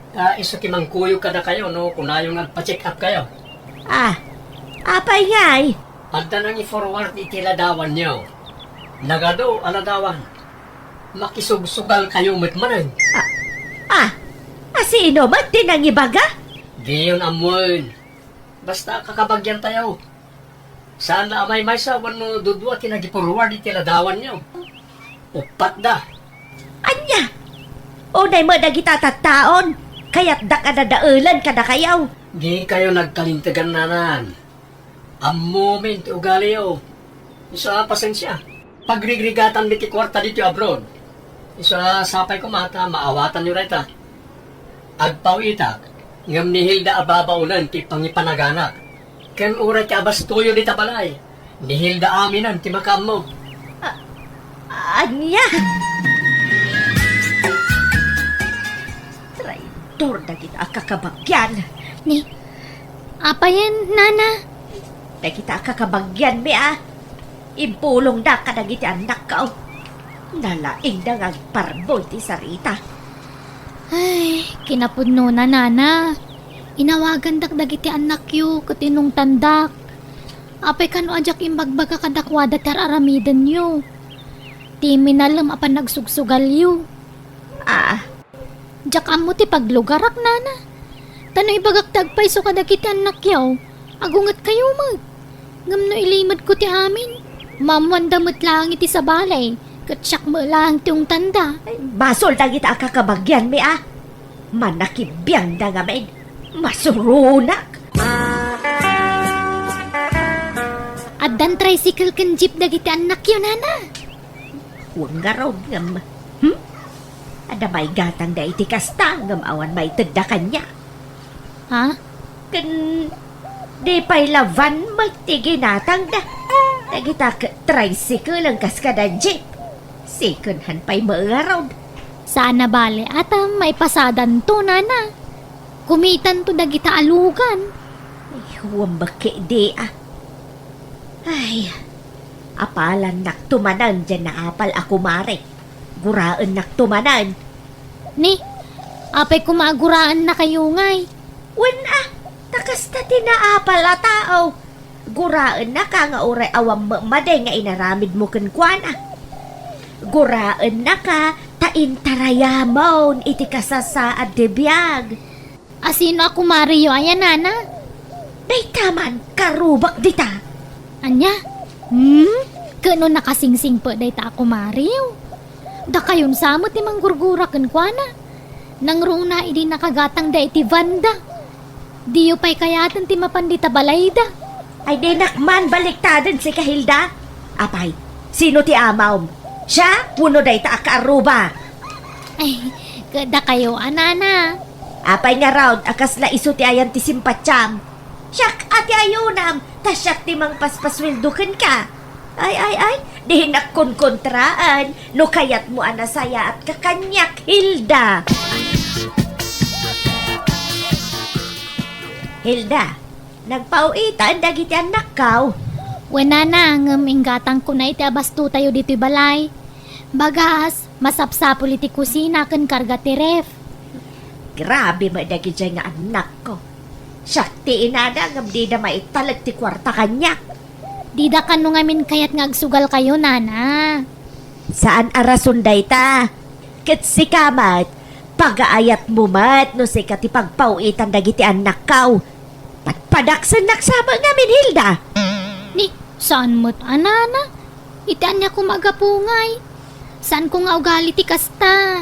Ta isu ti mangkuyog kadakayo no kunayo nga agpa-check-up kayo. Ah, apay ngay? Adda nangi-forward iti ladawanyo. Nagadu a ladawan. Makisugsugal kayo met manen. Ah, ah, a sino met ti nangibaga? Diyon ammoen. Basta kakabagian tayo. Saan la a maymaysa wenno dudua ti nagiforward iti ladawanyo. Uppat da. Ania? Unay met dagita tattaon, kayatdak a dadaelen kadakayo. Dikayo nagkalintegan, nanang. Ammomin ti ugaliyo. Isu a pasensia. Pagrigrigatanmi ti kuarta ditoy abroad. Isu a sapay koma ta maawatanyo dayta. Agpaw-itak, ngem ni Hilda a babaonen ti pangipanaganak. Ken uray ti abastoyo dita balay, ni Hilda aminen ti makaammo. A-, ania? Traidor dagita a kakabagian. Ni, apayen, nana? Dagita a kakabagianmi a impulongda kadagiti annakko. Nalaingda nga agparbo iti sarita. Ay, kinapudnona, nana. Inawagandak dagiti annakyo ket inungtandak. Apay kano a diak imbagbaga kadakuada ti ar-aramidenyo, ti minalem a panagsugsugalyo? Ah, diak ammo ti paglugarak, nana. Ta no ibagak ti agpayso kadagiti annakyo, agungetkayo met. Ngem no ilimedko ti amin, maammoanda met laeng iti sabali, ket siak met laeng ti ungtanda. Ay, basol dagita a kakabagianmi a. Manakibiangda ngamin. Masuronak. Addan tricycle ken jeep dagiti annakyo, nana. Wen ngarud ngem, hmm? Adda maigatangda iti kasta ngem awan maitedda kaniak. Ha? Ken di pay la van met ti ginatangda. Dagita ket tricycle a kas kada jeep. Second hand pay met ngarud. Saan a bale a ta maipasadanto, nana. Kumitanto dagita alugan. Ay, huwam bakke di a. Ay, apalannakto manen diay naapal a kumare. Guraennakto manen. Ni, apay koma a guraennakayo ngay? Wen a, ta kasta ti naapal a tao. Guraennaka nga uray awan met madi nga inaramidmo kenkuana. Guraennaka ta intarayamon iti kasasaad ti biag. A sino a kumareyo aya, nana? Dayta man, karubak dita. Ania? Hmm? Ket no nakasingsingpet dayta a kumareyo? Dakayon sa met ti manggurgura kenkuana. Nangruna idi nakagatangda iti vanda. Diyo pay kayaten ti mapan dita balayda. Ay, dinak man baliktaden sika, Hilda. Apay, sino ti amawm? Siak wenno dayta a kaarruba? Ay, ket dakayo a, nana. Apay ngarud a kasla isu ti ayan ti simpatiam? Siak a ti ayunam, ta siak ti mangpaspasueldo kenka. Ay, ay, ay, dinak konkontraan no kayatmo a nasayaatka kaniak, Hilda. Hilda, nagpaw-itan dagiti annakko. Wen, nana, ngem inggatangkona iti abastotayo ditoy balay. Bagas, masapsapul iti kusina ken karga ti ref. Grabe met dagidiay nga annakko. Siak ti inada ngem dida maitalek ti kuarta kaniak. Dida kano ngamin kayat nga agsugalkayo, nana. Saan a rason dayta. Ket sika met, pagaayatmo met no sika ti pagpaw-itan dagiti annakkaw. Padpadaksennak sa met ngamin, Hilda. Ni, saan met a, nana? Iti ania koma a gapu ngay? Saanko nga ugali ti kasta.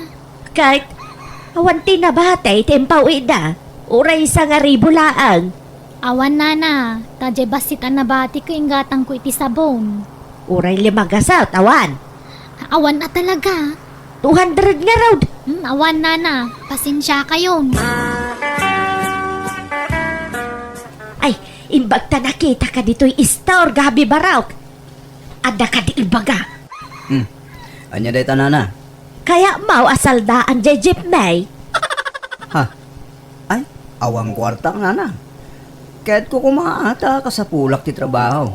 Ket, awan ti nabati ti impaw-itda. Uray sangaribu laeng. Awan, nana, ta diay bassit a nabati ket inggatangko iti sabon. Uray lima gasut, awan. Awan a talaga. Two hundred ngarud. Hmm, awan, nana. Pasensiakayon. Ay, imbag ta nakitaka ditoy store, Gabi Barok. Adda kadi ibaga. Hmm. Ania dayta, nana? Kayatmo a saldaan diay jeepney? Ha? Ay, awan kuarta, nana. Kayatko koma ta kasapulak ti trabaho.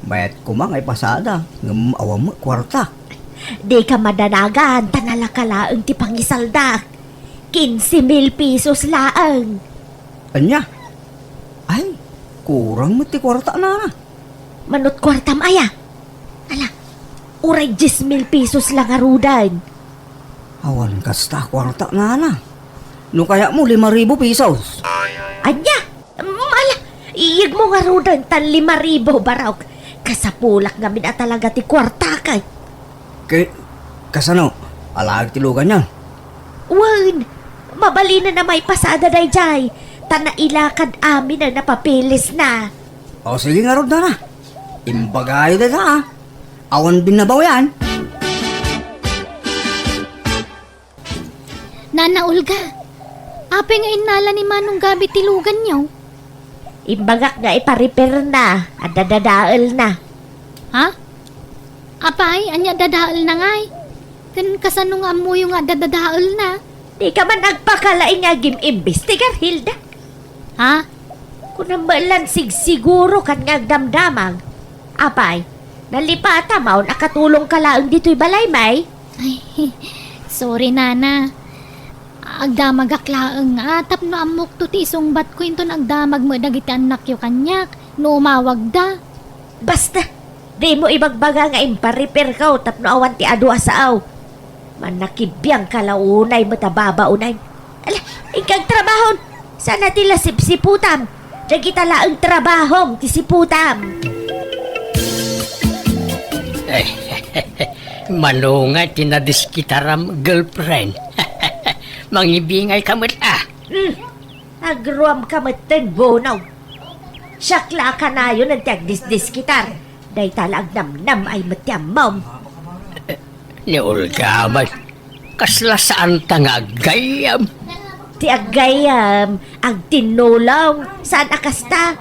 Mayat koma nga ipasada, ngem awan met kuarta. Dika madanagan, ta nalaka laeng ti pangisaldak. Quince mil pesos laeng. Ania? Ay, kurang met ti kuarta, nana. Manut kuartam aya? Ala, uray dies mil pesos la ngaruden. Awan kasta kuarta, nana. No kayatmo, lima ribu pesos. Ania? Mm, ala, iyegmo ngaruden tan lima ribu, Barok. Kasapulak ngamin a talaga ti kuartak. Ke-, kasano? Alaek ti luganyo? Wen, mabalinen a maipasada daydiay, ta nailakad amin a napapilisna. O, sige ngarud, nana. Imbagayo dayta, a. Awan binnabaw yan. Nana Olga, apay nga innala ni Manong Gabi ti luganyo? Imbagak nga ipa-repairna, adda dadaelna. Ha? Apay, ania dadaelna ngay? Ken kasano nga ammoyo nga adda dadaelna? Dika man agpakalaing nga agim-imbestigar, Hilda. Ha? Kunam met lan sigsiguro ken nga agdamdamag. Apay, nalipatam a katulongka laeng ditoy balay, may? Ay, sorry, nana. Agdamagak laeng nga tapno ammokto ti isungbatko inton agdamag met dagiti annakyo kaniak no umawagda. Basta, dimo ibagbaga nga impa-repairko tapno awan ti adu a sao. Mannakibiangka la unay met a babaonen. Ala, inka agtrabahon. Saan a ti la sipsiputam. Dagita laeng trabahom ti siputam. Manunga ti nadiskitaram, girlfriend. Mangibingayka met, a. Hmm. Agruamka metten, Bonaw. Siak la a kanayon ti agdisdiskitar. Dayta la agnamnam ay met ti ammom. Ni Olga met, kasla saanta nga aggayyem? Ti aggayyem, agtinnulong, saan a kasta.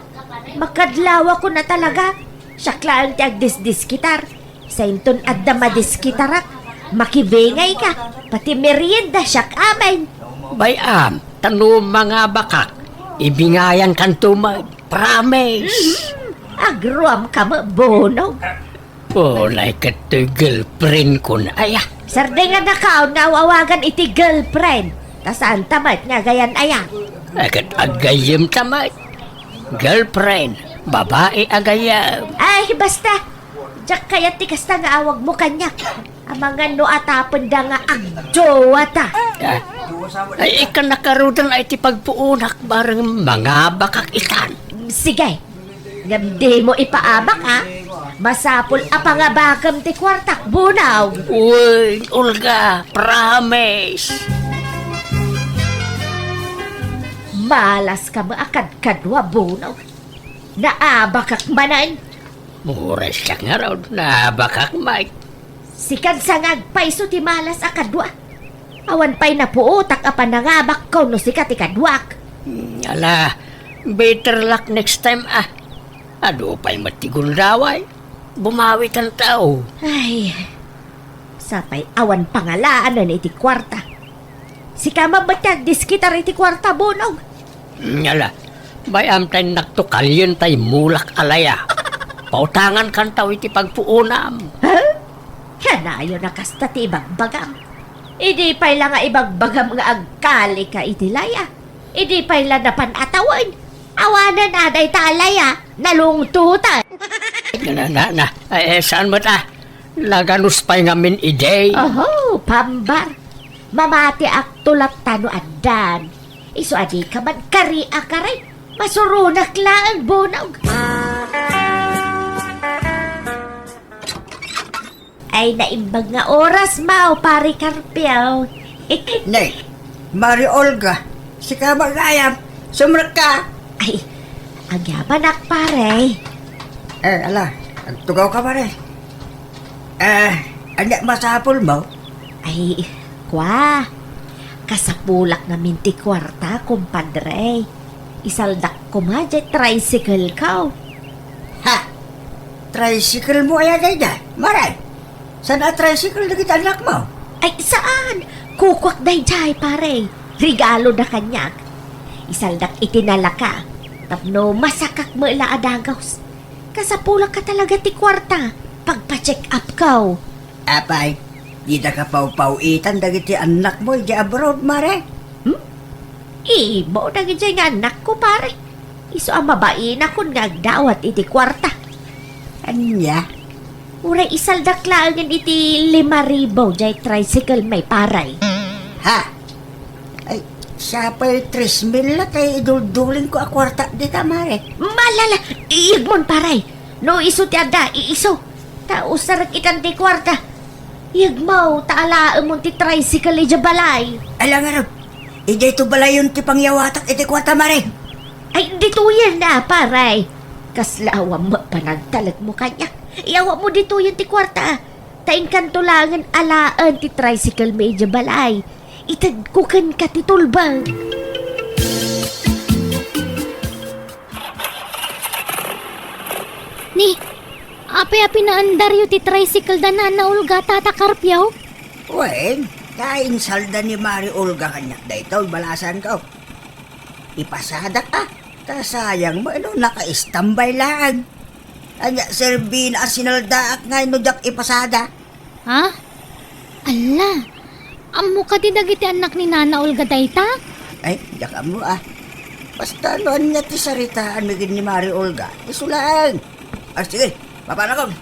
Makadlawakon a talaga. Siak laeng ti agdisdiskitar. Sainton adda madiskitarak, makibingayka, pati merienda siak amin. Bay-am, ta no mangabakak, ibingayankanto met, promise. Mhm. Agruamka met, Bonaw. Unay ket toy girlfriendkon aya. Sardengannakaon nga aw-awagan iti girlfriend. Ta saanta met nga agayan aya. Ay, ket aggayyemta met. Girlfriend, babai a gayyem. Ay, basta. Diak kayat ti kasta nga awagmo kaniak. Amangan no atapenda nga agjowa ta. Ah. Ay, ikana ngaruden ay ti pagpuonak bareng mangabakak itan. Sige. Ngem dimo ipaabak, a. Masapul a pangabakem ti kuartak, Bonaw. Uy, Olga, promise. Malas kamo a kadkadua, Bonaw. Naabakak manen. Uray siak ngarud, naabakak met. Sikan sa nga agpayso ti malas a kadua. Awan pay napuotak a panangabakko no sika ti kaduak. Hmm, ala, better luck next time, a. Adu pay met ti gundaway. Bumawikanto. Ay, sapay awan pangalaanen iti kuarta. Sika met ti agdiskitar iti kuarta, Bonaw. Ala, bay-am ta innakto kalien tay mulak a laya. Pautangankanto iti pagpuonam. Ha? Kanayon a kasta ti ibagbagam. Idi pay la nga ibagbagam nga agkalika iti laya. Idi pay la napan a tawen. Awanen a dayta a laya, nalungtotan. Na, na, na, eh, saan met, a? Naganus pay ngamin idi. Oho, pambar. Mamatiakto latta no addan. Isu a dika man kari a kari. Masuronak laeng bunog. Ay, naimbag nga oras, Mao, Pare Carpio. Nay, Mari Olga, sika ba gayam? Sumrekka. Ay, agyamanak, pare. Eh, ala, agtugaw ka, pare. Eh, ania masapul mo? Ay, kwa, kasapulak ngamin ti kuarta, kumpadre. Isaldak koma diay tricycle ko. Ha? Tricycle mo aya daydiay, Mare? Saan a tricycle dagiti annakmo? Ay, saan? Kukuak daydiay, pare. Regalo da kaniak. Isaldak iti nalaka. Tapno masakak met la a dagus. Kasapulak ka talaga ti kuarta. Pagpa-check up ko. Apay, dida ka pawpaw-itan dagiti annakmo idiay abroad, Mare? Hmm? Ibo dagidiay nga annakko, pare. Isu a mabainakon nga agdawat iti kuarta. Ania? Uray isaldak laengen iti lima ribu diay tricycle mi, pare. Ha? Ay, siapay tres mil la tay iduldulingko a kuarta dita, Mare. Malala, iyegmon, pare. No isu ti adda, iisu. Ta usarek itan ti kuarta. Iyegmo, ta alaemon ti tricycle idiay balay. Ala ngarud, idiay to balayon ti pangyawatak iti kuarta, Mare. Ay, ditoyen na, pare. Kasla awan met panagtalekmo kaniak. Iyawatmo ditoyen ti kuarta. Ta inkanto laengen alaen ti tricycle mi idiay balay. Itedko kenka ti tulbeng. Ni, apay a pinaandaryo ti tricycle da Nana Olga, Tata Carpio? Wen, ta insalda ni Mari Olga kaniak daytoy, balasanko. Ipasadak a, ta sayang met no naka-istambay laeng. Ania, serbina a sinaldaak ngay no diak ipasada? Ha? Alla, ammo kadi dagiti annak ni Nana Olga dayta? Ay, diak ammo a. Basta no ania ti saritaanmi ken ni Mari Olga, isu laeng. Ah, sige, mapanakon.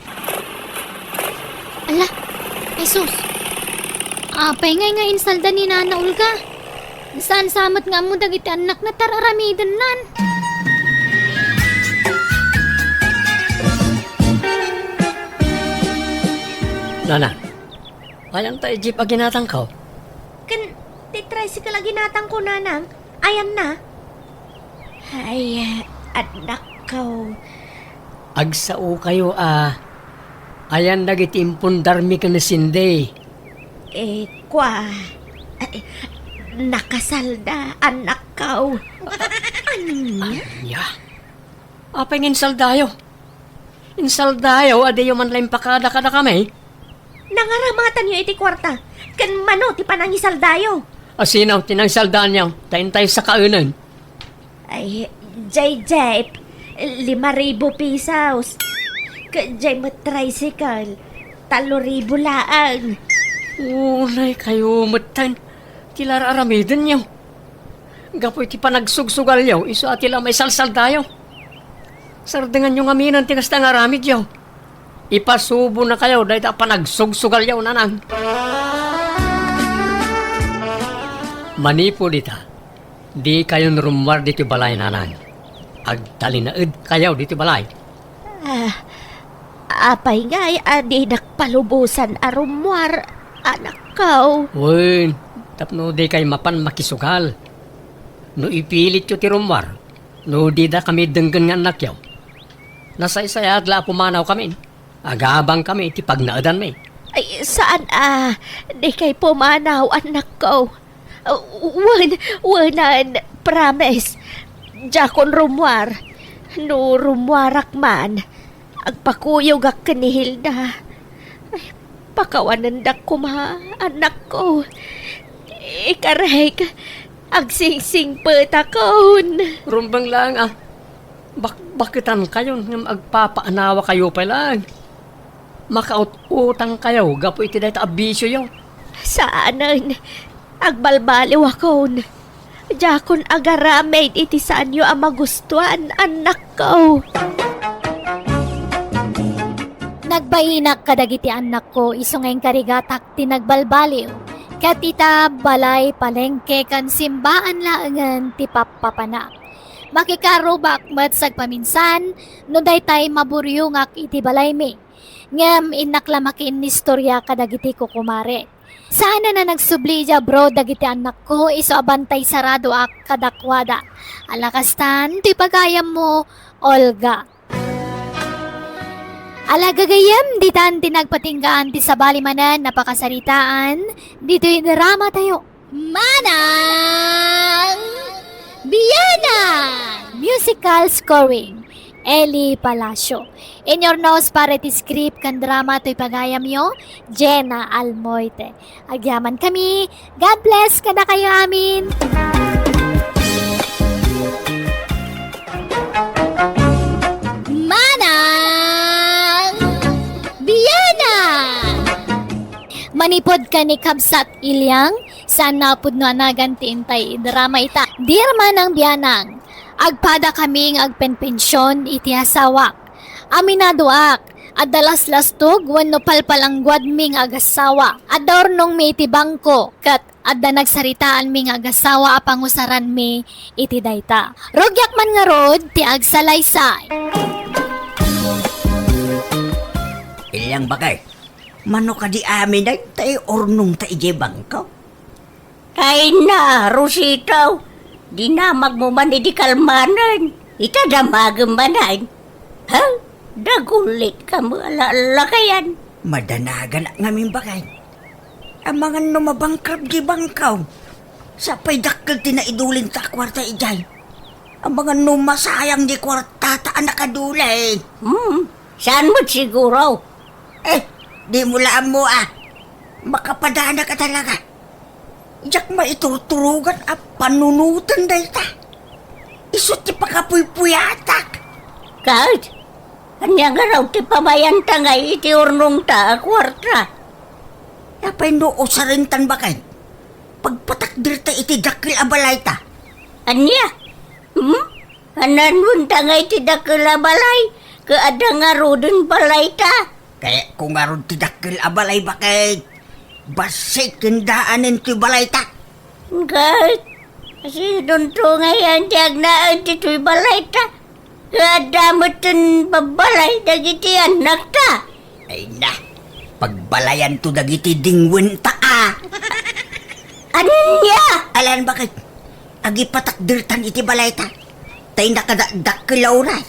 Ala, Jesus! Apay ngay nga insalda ni Nana Olga? Saan sa met nga ammo dagiti annakna ta ar-aramidennan? Nanang, ayan ta jeep a ginatangko? Ken ti tricycle a ginatangko, Nanang? Ayanna? Ay, annakko. Agsaokayo a ayan dagiti impundarmi ken ni Cindy. Eh, kwa, eh, nakasalda, annakko. Ania? Ania? Apay nga insaldayo? Insaldayo a diyo man la impakada kadakami? Nangaramatanyo iti kuarta, ken mano ti panangisaldayo? A sino ti nangisaldanyo? Ta intay sakaenen. Ay, jay jeep, lima ribu pesos. Ket jay met tricycle, tallo ribu laeng. Unay kayo metten ti la ar-aramidenyo. Gapu iti panagsugsugalyo, isu a ti la maisalsaldayo. Sardenganyo ngaminen ti kasta nga aramidyo. Ipasubonakayo dayta a panagsugsugalyo, Nanang. Manipud ita, dikayon rummuar ditoy balay, Nanang. Agtalinaedkayo ditoy balay. Ah, apay ngay a dinak palubosan a rummuar, annakko? Wen, tapno dikay mapan makisugal. No ipilityo ti rummuar, no didakami denggen nga annakyo, nasaysayaat la a pumanawkami. Agabangkami iti pagnaedanmi. Ay, saan a, dikay pumanaw, annakko. Wen, wenan, promise. Diakon rummuar. No rummuarak man, agpakuyogak ken ni Hilda. Ay, pakawanendak koma, annakko. Ikarek, agsingsingpetakon. Rumbeng laeng a. Bakbaketankayon ngem agpapaanawakayo pay laeng. Makaut-utangkayo gapu iti dayta a bisioyo. Saanen. Agbalbaliwakon. Diakon agaramid iti saanyo a magustuan, annakko. Nagbainak kadagiti annakko isu nga inkarigatak ti nagbalbaliw, ket ita balay, palengke, ken simbaan laengen ti pappapanak. Makikarubak met sagpaminsan no daytay maburyongak iti balaymi. Ngem innak la makiinnistoria kadagiti kukumare. Saan a nagsubli idiay abroad dagiti annakko isu a bantay saradoak kadakuada. Ala kastan ti pagayammo, Olga. Ala gagayyem, ditan ti nagpatinggaan ti sabali manen a pakasaritaan ditoy dramatayo. Manang Bianang! Musical scoring, Eli Palacio. Inurnos para iti script ken drama toy pagayamyo, Jenna Almoite. Agyaman kami. God bless kadakayo amin. Manang Bianang! Manipud ken ni Kabsat Ilyang, saan a pudno a nagan ti intay drama ita. Dear Manang Bianang, agpada kami nga agpenpension iti asawak. Aminadoak, adda laslastog wenno palpalangguadmi nga agasawa. Adda urnongmi iti bangko, ket adda nagsaritaanmi nga agasawa a pangusaranmi iti dayta. Rugiak man ngarud ti agsalaysay. Ilyang, baket, mano kadi amin dayta urnongta idiay bangko? Ay na, Rosita, dinamagmo man idi kalmanen. Ita damagem manen. Ha? Dagulit ka mo, ala-, lakayan. Madanaganak ngamin, baket. Amangan no mabankrupt di bangko. Sapay dakkel ti naidulinta a kuarta idiay. Amangan no masayang di kuartata a nakadulin. Hmm, saan met siguro? Eh, di mo la ammo a. Makapadana ka talaga. Diak maiturturogan a panunoten dayta. Isu ti pakapuypuyatak. Ket, ania ngarud ti pamayanta ngay iti urnongta a kuarta? Apay no usarentan, baket? Pagpatakderta iti dakkel a balayta. Ania? Hmm? Ananuenta ngay ti dakkel a balay, ket adda ngaruden balayta? Kayatko ngarud ti dakkel a balay, baket. Bassit ken daanen ti balayta. Ket, sidonto ngay ti agnaed ditoy balayta, ket adda metten babbalay dagiti annakta. Ay na, pagbalayanto dagiti dingwenta a. Ania? Alan, baket? Agipatakdertan iti balayta. Tay nakadakdakkel a uray.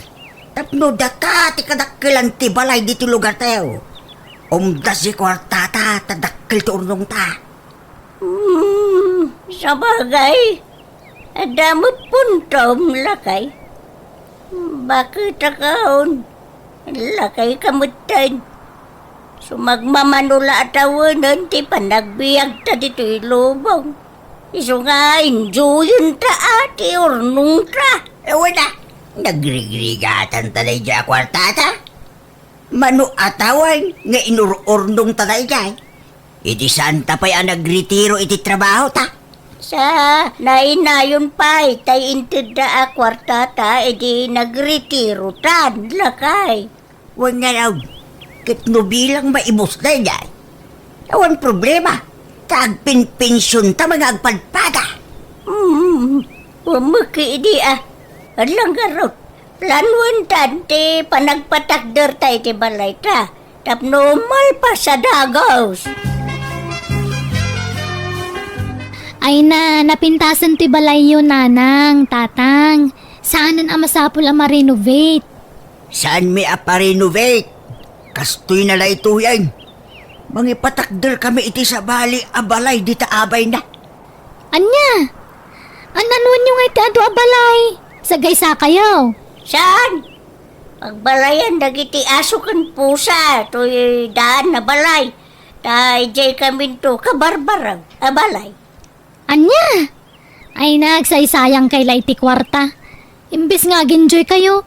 Tapno data ti kadakkelan ti balay ditoy lugartayo. Umdas ti kuartata, ta dakkel ti urnongta. Hmm, sabagay. Adda met puntom, lakay. Baket a kaon, lakay ka metten. Sumagmamano la a tawenen ti panagbiagta ditoy lubong. Isu nga enjoyenta a ti urnongta. Awan a, nagrigrigatanta daydiay a kuartata. Mano a tawen nga inur-urnongta daydiay? Idi saanta pay a nagretiro iti trabahota? Sa nainayon pay tay intedda a kuartata idi nagretirota, lakay. Wen ngarud, ket no bilang maibus daydiay, awan problema, ta agpenpensionta nga agpadpada. Hmm, wen met idi a. Ala ngarud, planuentan ti panagpatakderta iti balayta tapno malpas a dagus. Ay na, napintasen ti balayyo, nanang, tatang. Saanen a masapul a ma-renovate. Saanmi a pa-renovate. Kastoy na daytoyen. Mangipatakderkami iti sabali a balay dita abayna. Ania? An-anuenyo ngay ti adu a balay? Sagaysakayo. Saan? Pagbalayan dagiti aso ken pusa toy daan a balay. Ta idiay kaminto kabarbaraw a balay. Ania? Ay, nagsaysayangkay la iti kuarta. Imbes nga ag-enjoykayo,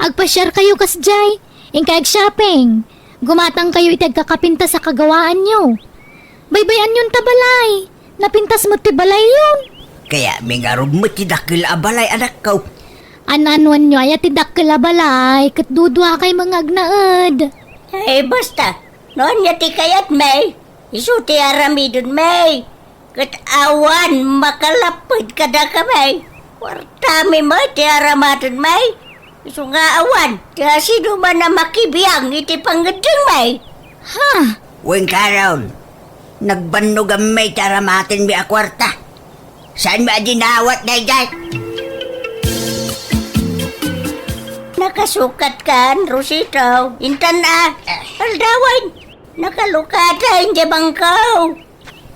agpasiarkayo kasdiay, inkay ag-shopping, gumatangkayo iti agkakapintas a kagawaanyo. Baybay-anyonta balay, napintas met ti balayyon. Kayatmi ngarud met ti dakkel a balay, anakko. An-anuenyo aya ti dakkel a balay, ket duduakay nga agnaed. Ay, basta, no ania ti kayatmi, isu ti aramidmi. Ket awan makalapped kadakami. Kuartami met ti aramatenmi. Isu nga awan ti asino man a makibiang iti pangngeddengmi. Ha? Wen, Carol, nagbannoganmi ti aramatenmi a kuarta. Saanmi a dinawat daydiay? Nakasukatkan, Rosito. Intan a. Aldawen. Nakalukatan diay bangko.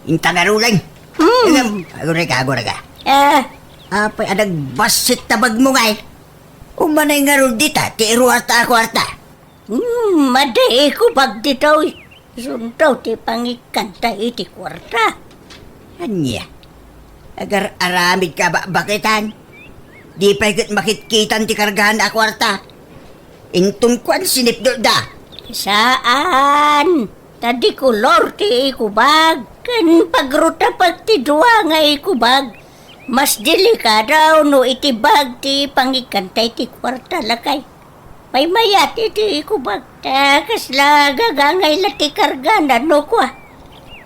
Inta ngaruden. Hmm. Agurayka, agurayka. Ah. Apay a nagbassit ta bagmo ngay? Umanay ngarud dita ti iruarta a kuarta. Hmm, adda ikubag ditoy. Isunto ti pangikkanta iti kuarta. Ania? Agar-aramid ka bakbakitan? Di pay ket makitkitan ti kargahan a kuarta. Inton kuan sinipdutda. Saan? Ta di kolor ti ikubag. Ken pagrutapek ti dua nga ikubag. Mas delikado no iti bag ti pangikkanta iti kuarta, lakay. Maymayat iti ikubag. Ta kasla gagangay la ti kargana no kua.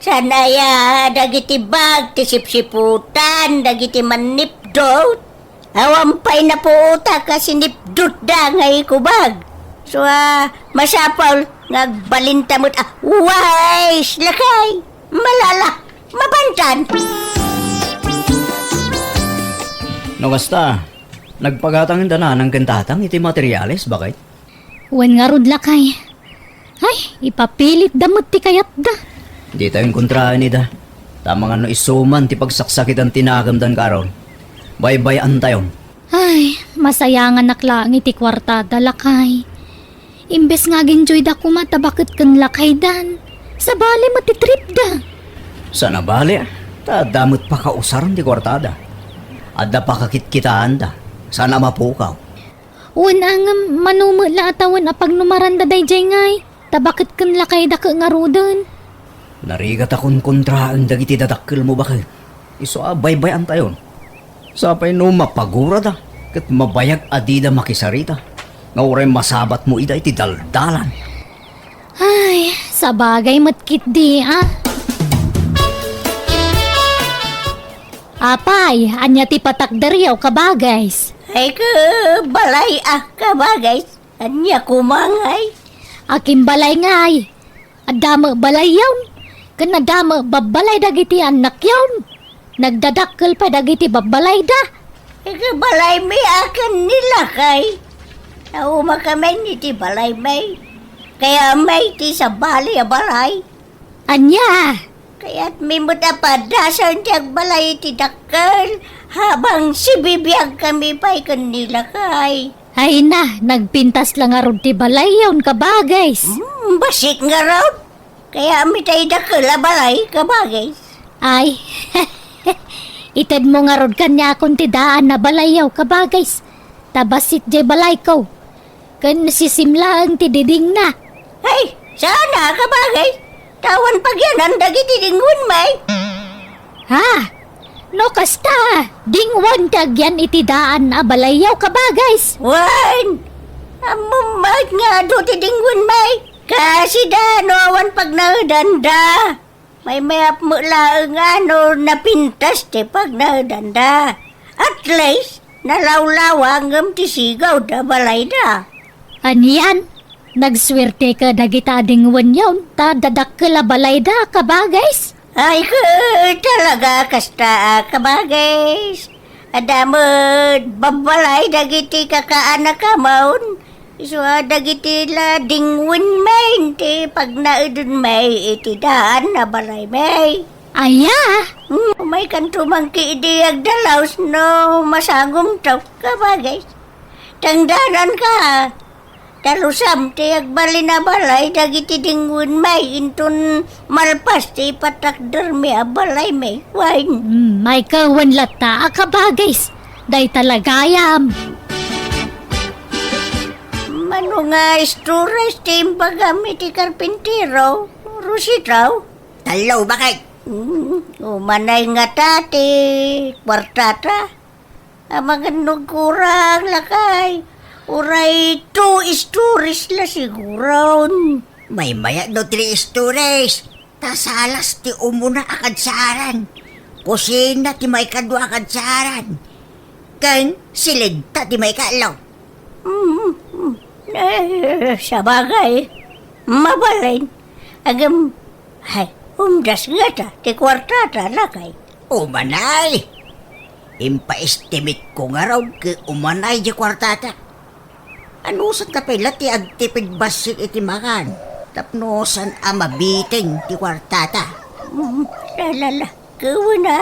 Saan aya dagiti bag ti sipsiputan dagiti mannipdut? Awan pay napuotak a sinipdutda nga ikubag. So, ah, masapul nga agbalinta met a wais, lakay. Malala, mapantan. No kasta, nagpagatangenda nanang ken tatang iti materiales, baket? Wen ngarud, lakay. Ay, ipapilitda met ti kayatda. Ditayon kontraen ida. Ta amangan no isu man ti pagsaksakitan ti nakemdan, Carol. Baybay-antayon. Ay, masayanganak laeng iti kuartada, lakay. Imbes nga aginjoyda koma ta baket ken lakaydan, sabali met ti tripda. Saan a bali, ta adda met pakausaren ti kuartada. Adda pakakitkitaanda. Saan a mapukaw. Wen, ngem mano met la a tawen a pagnumaranda daydiay ngay, ta baket ken lakayda ket ngaruden. Narigat a konkontraen dagiti dadakkelmo, baket. Isu a baybay-antayon. Sapay no mapagurada, ket mabayag a dida makisarita, nga uray masabatmo ida iti daldalan. Ay, sabagay met ketdi, a. Apay, ania ti patakderyo, kabagays? Ay, ket balay a, kabagays. Ania koma ngay? Akin balay ngay. Adda met balayyon, ken adda met babbalay dagiti annakyon. Nagdadakkel pay dagiti babbalayda. Iti balaymi a ken ni lakay. Naumakami iti balaymi. Kayatmi ti sabali a balay. Ania? Kayatmi met a padasen ti agbalay iti dakkel, habang sibibiagkami pay ken ni lakay. Ay na, nagpintas la ngarud ti balayyon, kabagays. Hmm, bassit ngarud. Kayatmi ti dakkel a balay, kabagays. Ay, itedmo ngarud kaniakon ti daan a balayyo, kabagays. Ta bassit diay balayko. Ken sisim laeng ti didingna. Ay, saan a, kabagays. Ta awan pagyanan dagiti dingwenmi. Ha? No kasta, dingwen ti agyan iti daan a balayyo, kabagays. Wen, ammom met nga adu ti dingwenmi. Kasida no awan pagnaedanda. Maymayat met laeng a no napintas ti pagnaedanda. At least, nalawlawa ngem ti sigawda balayda. Anian? Nagsuerteka dagita a dingwenyon ta dadakkel a balayda, kabagays. Ay, ket talaga kasta a kabagays. Adda met babbalay dagiti kakaanakamon. Isu a dagiti la dingwenmi ti pagnaedenmi iti daan a balaymi. Aya? Hmm, maykanto man ketdi agdalaus no masangomto, kabagays. Tangdananka. Dalusam ti agbalin a balay dagiti dingwenmi inton malpas ti ipatakdermi a balaymi. Wen. Hmm, maykawan latta a kabagays. Dayta la gayam. Mano nga istorya ti imbagam iti karpintero, Rosita? Tallo, baket. Hmm, umanay ngata ti kuartata. Amangan no agkurang, lakay. Uray two stories la siguron. Maymayat no three stories, ta salas ti umuna a kadsaaran. Kusina ti maikadua a kadsaaran. Ken silidta ti maikatlo. Mm, mm. Eh, sabagay, mabalin. Agam, ay, umdas ngata ti kuartata, lakay. Umanay! Impaestimate ko ngarud ket umanay ti kuartata. Anusanta pay la ti agtipid bassit iti makan tapno saan a mabitin ti kuartata? Mm, la, la, la. Kawen a.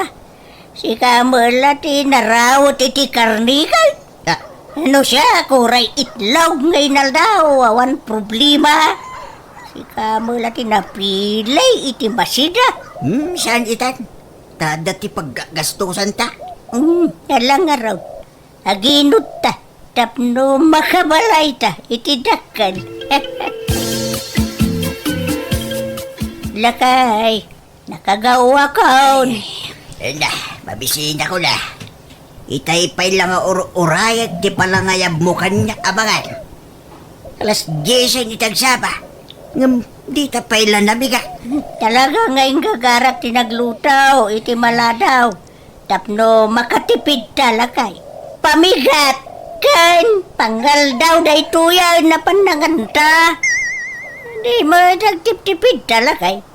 Sika met la ti narawet iti karnikal. Ah. No siak, uray itlog nga inaldaw, awan problema. Sika met la ti napili iti masida. Hmm, saan itan? Ta adda ti paggasgastusanta. Hmm, ala ngarud. Aginutta tapno makabalayta iti dakkel. Lakay, nakagawakon. Eh, na, mabisinakon a. Itay pay la nga ur-urayek ti palangayabmo kaniak, Abangay. Alas diesen iti agsapa. Ngem dita pay la nabigat. Talaga nga inggagarak ti nagluto iti maladaw. Tapno makatipidta, lakay. Pamigat ken pangaldaw daytoy a napannanganta. Di met agtiptipidta, lakay.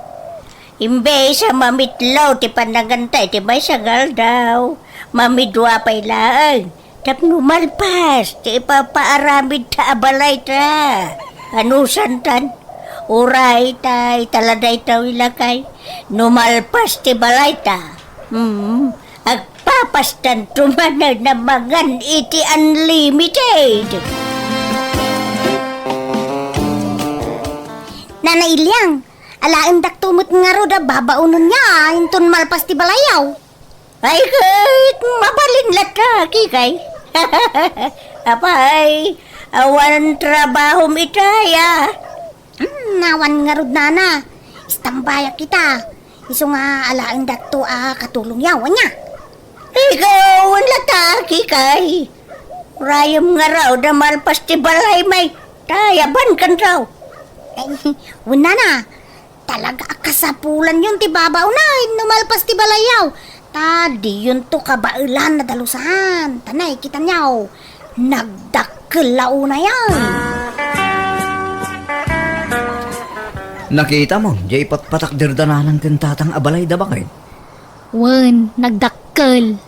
Imbes a mamitlo ti pannanganta iti maysa nga aldaw, mamidua pay laeng tapno malpas ti ipapaaramidta a balayta. Anusantan? Uray ta ita la daytoy, lakay. No malpas ti balayta, hmm, agpapastanto manen a mangan iti unlimited. Nana Iliang, alaendakto met ngarud a babaonenyo inton malpas ti balayyo. Ay, ket mabalin latta, Kikay. Apay, awan trabahom itay a? Hmm, awan ngarud, nana. Istambayak ita. Isu nga alaendakto a katulongyo, ania? Ikaw, awan latta, Kikay. Urayem ngarud a malpas ti balaymi, ta ayabankanto. Ay, wen, nana. Talaga a kasapulanyon ti babaonen no malpas ti balayyo. Ta diyonto kabaelan a dalusan. Ta nay, kitanyo, nagdakkel la unayen. Nakitam, diay ipatpatakderda nanang ken tatang a balayda, baket? Wen, nagdakkel.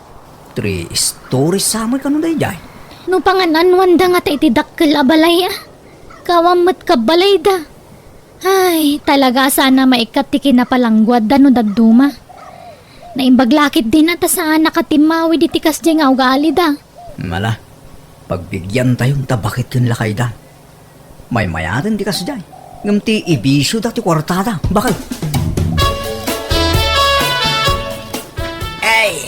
Three stories sa met kano daydiay? No pangan-anuanda ngata iti dakkel a balay a, kawan met kabalayda. Ay, talaga a saan a maikkat ti kinapalangguadda no dadduma. Naimbag la ketdin a ta saan a katimmawid iti kasdiay nga ugalida. Ala, pagbibiantayon ta baket ken lakayda. Maymayaten ti kasdiay, ngem ti ibisioda ti kuartada, baket. Ay,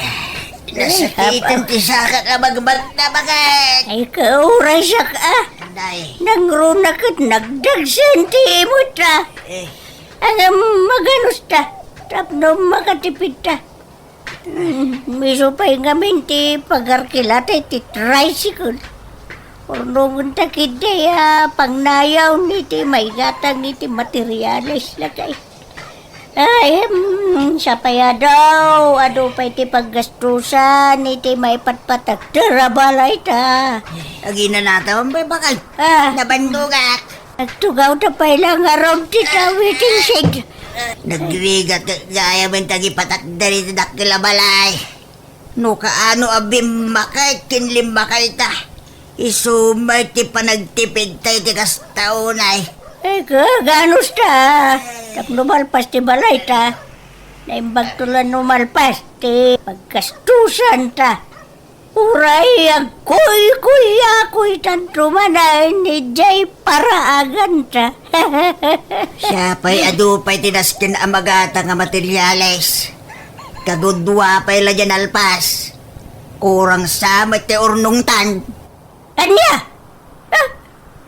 nasakiten ti sakak a bagbagta, baket. Ay, kauraysak a. Nay. Nangruna ket nagdagsen ti imutta. Eh. Ngem maganusta, tapno makatipidta. Hmm, isu pay ngamin ti pagarkilata iti tricycle. Urnongenta ketdi a pangnayon iti maigatang iti materiales, lakay. Ay, hmm, sapay adu, adu pay ti paggastusan iti maipatpatakder a balayta. Aginanatawan pay, baket. Ah. Nabannogak. Agtugawta pay la ngarud ti tawiting sed. Nagrigat gayam ti agipatakder iti dakkel a balay. No kaano a bimmakay ken limmakayta, isu met ti panagtipidta iti kasta unay. Ay, kaganusta? Tapno malpas ti balayta. Naimbagto la no malpas ti paggastusanta. Uray agkuykuyakuytanto manen idiay paraaganta. Siapay adu pay ti dasken a magatang a materiales. Kagudua pay la diay nalpas. Kurang sa met ti urnongtan. Ania? Ah,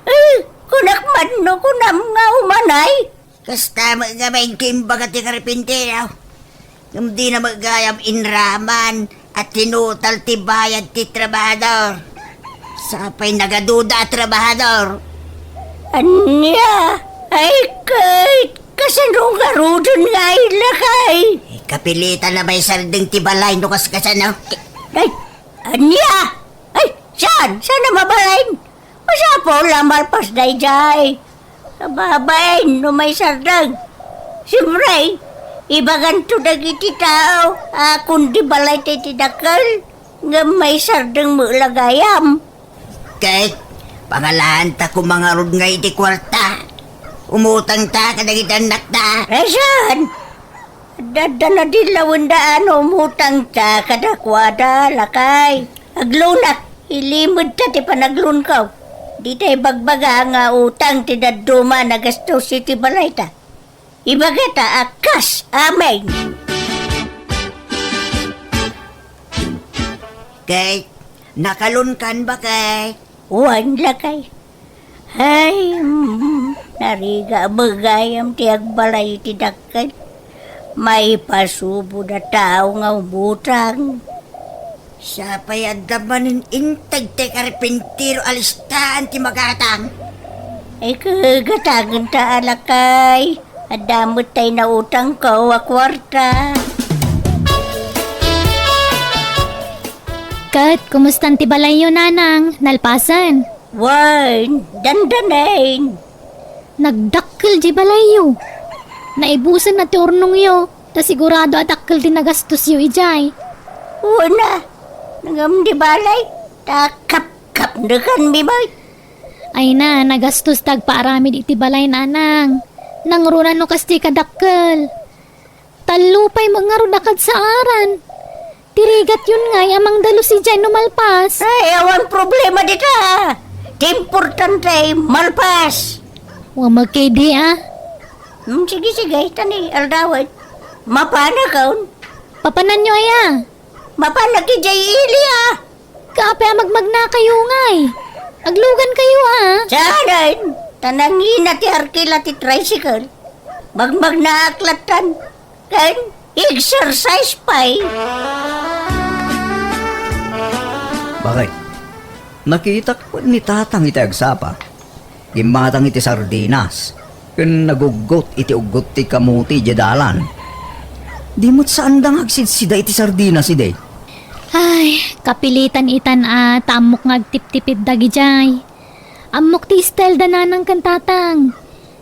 eh, kunak man no kunam nga umanay? Kasta met ngamin ti imbaga ti karpintero. Ngem dina met gayam inraman a tinutal ti bayad ti trabahador. Sapay nagaduda a trabahador. Ania? Ay, ket kasano ngaruden nga ay lakay? Ay, kapilitan a maisardeng ti balay no kas-, kasano? Ay, ania? Ay, saan? Saan a mabalin? Masapul a malpas daydiay. Ababain no maisardeng. Siyempre, ibaganto dagiti tao a kundi balay ti dakkel, ngem maisardeng met la gayam. Ket, pangalaanta koma ngarud nga iti kuarta. Umutangta kadagiti annakta. Ay, saan? Adda, adda nadin lawenda a no umutangta kadakuada, lakay. Aglunak, ilimedta ti panaglunko. Dita ibagbaga nga utang ti dadduma a nagastos iti balayta. Ibagata a kas amin. Kay, nakalunkan ba kay? Wen, lakay. Ay, mm, narigat met gayam ti agbalay iti dakkel. Maipasubod a tao nga umutang. Sapay adda manen integ ti karpintero a listaan ti magatang. Ay, kagatangenta a lakay. Adda met tay nautangko a kuarta. Ket, kumustan ti balayyo, nanang? Nalpasen? Wen, dandanen. Nagdakkel di balayyo. Naibusen na ti urnongyo, ta sigurado a dakkel ti nagastosyo idiay. Wen a, ngem di balay, ta kapkapnekanmi met. Ay na, nagastos ti agpaaramid iti balay, nanang. Nangruna no kas ti kadakkel. Tallo pay met ngarud a kadsaaran. Ti rigatyon ngay a mangdalus idiay no malpas. Ay, awan problema dita. Ti importante, malpas. Wa met ketdi a. Hmm, sige, sige, ta ni aldawen. Mapanakon. Papananyo aya? Mapanak idiay ili a. Kaapay a magmagnakayo ngay? Aglugankayo a. Saan? Ta nangina ti arkila ti tricycle. Magmagnaak lattan. Ken exercise pay. Bakit? Nakitak ni Tatang iti agsapa. Gimmatang iti sardinas, ken naguggot iti uggot ti kamuti idiay dalan. Di met saanda nga agsidsida iti sardinas idi. Ay, kapilitan itan a ta ammok nga agtiptipid dagidiay. Ammok ti style da nanang ken tatang.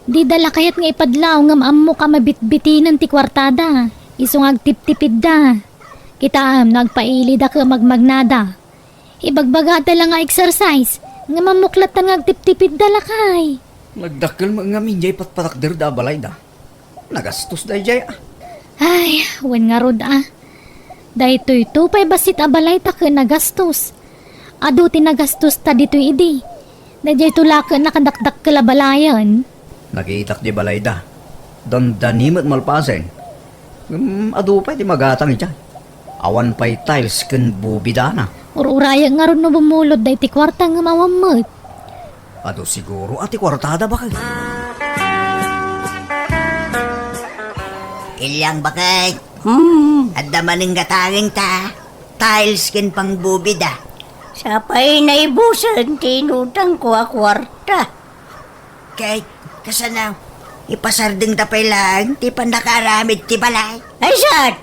Dida la kayat nga ipadlaw ngem ammok a mabitbitinen ti kuartada. Isu nga agtiptipidda. Kitaem no agpailida ket magmagnada. Ibagbagada la nga exercise, ngem ammok lattan nga agtiptipidda lakay. Nagdakkel met ngamin jay patpatakderda a balayda. Nagastos dayjay a. Ay, wen ngarud a. Daytoyto pay bassit a balayta ket nagastos. Adu ti nagastosta ditoy idi. Dayjayto la ket nakadakdakkel a balayen. Nakitak di balayda. Dandani met malpasen. Ngem adu pay ti magatang idiay. Awan pay tiles ken bubidana. Ur-urayek ngarud no bumulod daytoy kuarta ngem awan met. Adu siguro a ti kuartada, bakit? Ilyang, bakit? Hmm. Adda manen gatangenta. Tiles ken pangbubida. Sapay naibusen ti inutangko a kuarta. Ket kasano, ipasardengta pay laeng ti pannakaaramid ti balay? Ay, saan?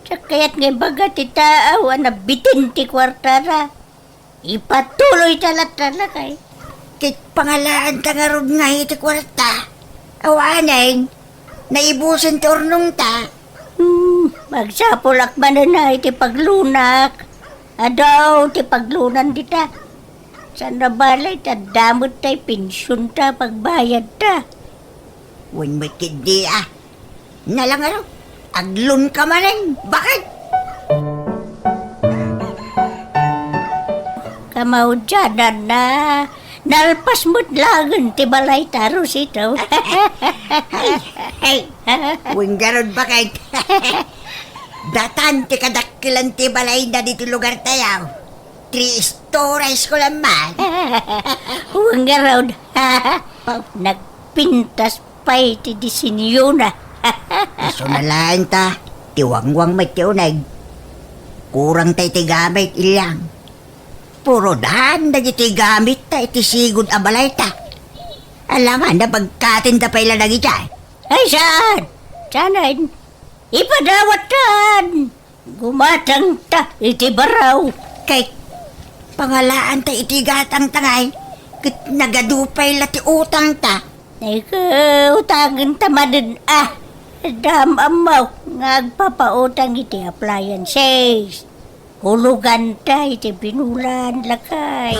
Diak kayat nga ibaga ti tao a nabitin ti kuartara. Ipatuloyta latta lakay. Ket pangalaanta ngarud nga iti kuarta. Awanen, naibusen ti urnongta. Hmm, magsapulak manen a iti paglunak. Adu ti paglunan dita. Saan a balay ta adda met tay pensionta, pagbayadta. Wen met ketdi a. Nalangaro, aglunka manen. Bakit? Kamaudiananna, nalpas met laeng ti balayta, Rosito. Ay, ay. Wen ngarud, bakit? Datan ti kadakkelan ti balayda ditoy lugartayo. Three stories ko lang man. Wen ngarud. Nagpintas pay ti disenyona. Isu na laeng ta, ti wangwang met ti uneg. Kurang tay ti gamit, Ilyang. Puro daan dagiti gamit ta iti sigud a balayta. Alangan, napagkatinda pay la dagita. Ay, saan? Saan? Ipadawattan! Gumatangta iti baraw. Kay, pangalaanta iti gatangta ngay, ket nagadu pay la ti utangta. Ay, utangenta manen a. Dam ammo nga agpapautang iti appliances. Huloganta iti binulan, lakay.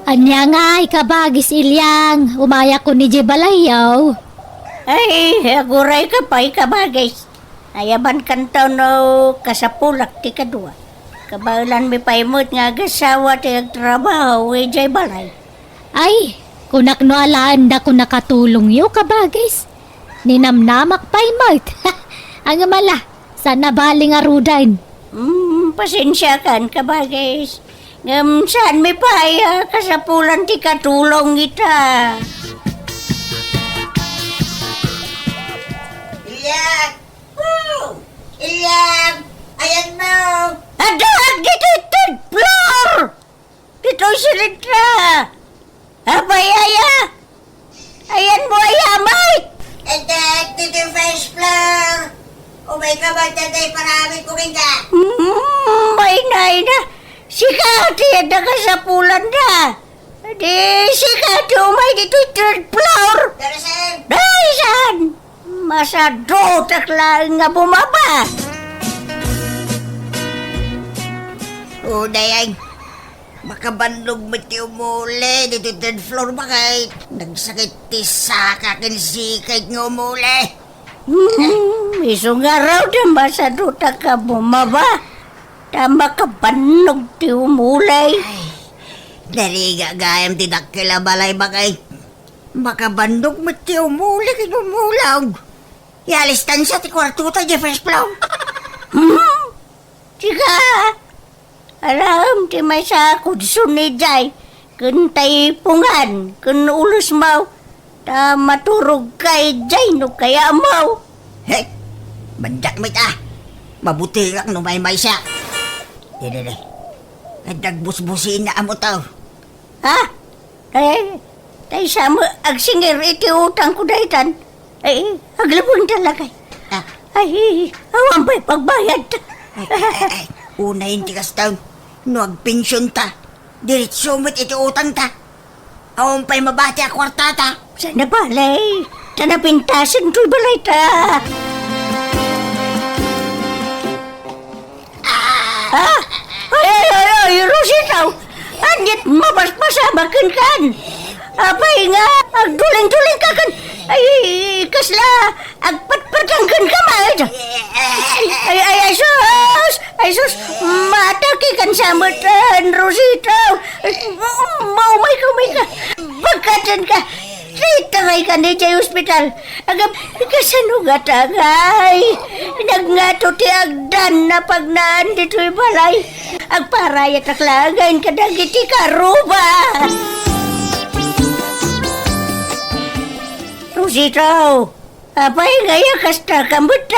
Ania ngay, Kabagis Ilyang, umayakon idiay balayyo. Ay, agurayka pay, Kabagis. Ayabankanto no kasapulak ti kadua. Kabaelanmi pay met nga agasawa ti agtrabaho idiay balay. Ay, kunak no alaendak a nakatulongyo, Kabagis. Ninamnamak pay met. Ngem ala, saan a bali ngaruden. Mm, pasensiakan, Kabagis. Ngem saanmi pay a kasapulan ti katulong ita. Ilyang! Oh! Ilyang! Ayanmo! Addaak ditoy third floor! Ditoy silidra! Apay aya? Ayanmo aya, Mike? Addaak ditoy first floor! Umayka man dayta iparamidko kenka! Mm, ay na, ay na! Sika ti adda kasapulanda! Di sika ti umay ditoy third floor. Daysan! Daysan! Masadutak laeng nga bumaba. O, dayay. Makabannog met ti umuli ditoy third floor, bakit? Nagsakit ti saka ken sikay nga umuli. Hmm, isu ngarud, masadutak nga bumaba. Ta makabannog ti umuli. Ay, narigat gayam ti dakkel a balay, bakit? Makabannog met ti umuli ken umulog. Ialistan sa ti kuartota idiay first floor. Hmm? Sika, aram ti maysa a kudson idiay, ken taipungan, ken ulosmo, ta maturogka idiay no kayatmo. Hey, mandak met a. Mabutingak no maymaysa. Didi, didi. Adda agbusbusina a motor. Ha? Eh, tay sa mo agsingir iti utangko daytan. Eh, aglubeng talaga. Ah. Ay, awan pay pagbayad. Ay, ay, ay, ay. Unayen ti kastan. No agpensionta, diretso met iti utangta. Awan pay mabati a kuartata. Saan a bale, ta napintasen toy balayta. Ah! Ay, ay, ay, ay, Rosita! Ania't mapaspasamak kenka? Apay nga agdulingdulingka ken, ay, kasla agpatpatang kenka met? Ay, ay, ay, ay, sus! Ay, sus! Maatake kan sa met, Rosita! Umayka, umayka! Pagkatenka! Itaray kanidiay ospital. Agap, kasano ngata ngay? Nagngato ti agdan a pagnaan ditoy balay. Agparayatak laengen kadagiti karuba. Rosita, apay ngay a kasta ka met?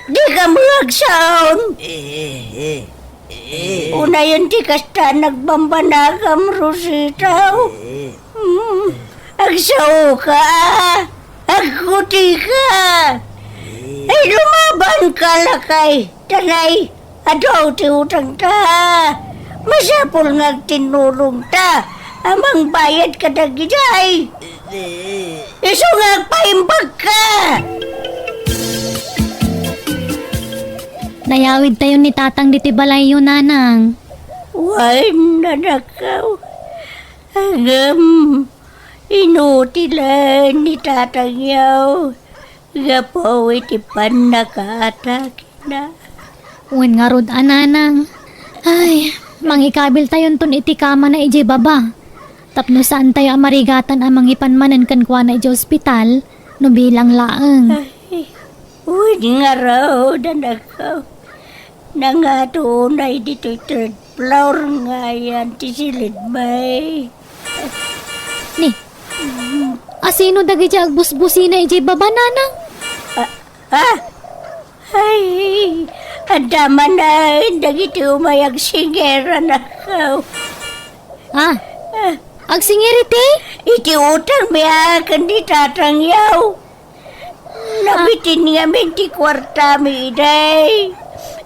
Dika met agsaon. Eh, eh, eh, eh. Unayen ti kasta nagbambanagam, Rosita. Eh. Hmm. Agsaoka. Agkutika. Eh. Ay, lumabanka, lakay. Tanay. Adu ti utangta. Masapul nga agtinnulongta a mangbayad kadagiti ay. Isu nga agpaimbagka! Nayawidtayon ni Tatang ditoy balayyo, Nanang. Wen, nanakaw. Ngem, inutilen ni Tatangyo gapu iti pannakaatakena. Wen ngarud a, Nanang. Ay, mangikabiltayonton iti kamana idiay baba. Tapno saantayo a marigatan a mangipan manen kenkuana idiay ospital no bilang laeng. Ay, wen ngarud, anakko. Nangato unay ditoy third floor nga ayan ti silidmi. Ni, asino dagiti agbusbusina idiay baba, Nanang? Ah, ah? Ay, adda manen dagiti umay agsingir, anakko. Ah, Agsingir iti? Iti utangmi a ken ni tatangyaw. Nabitin ngamin ti kuartami idiay.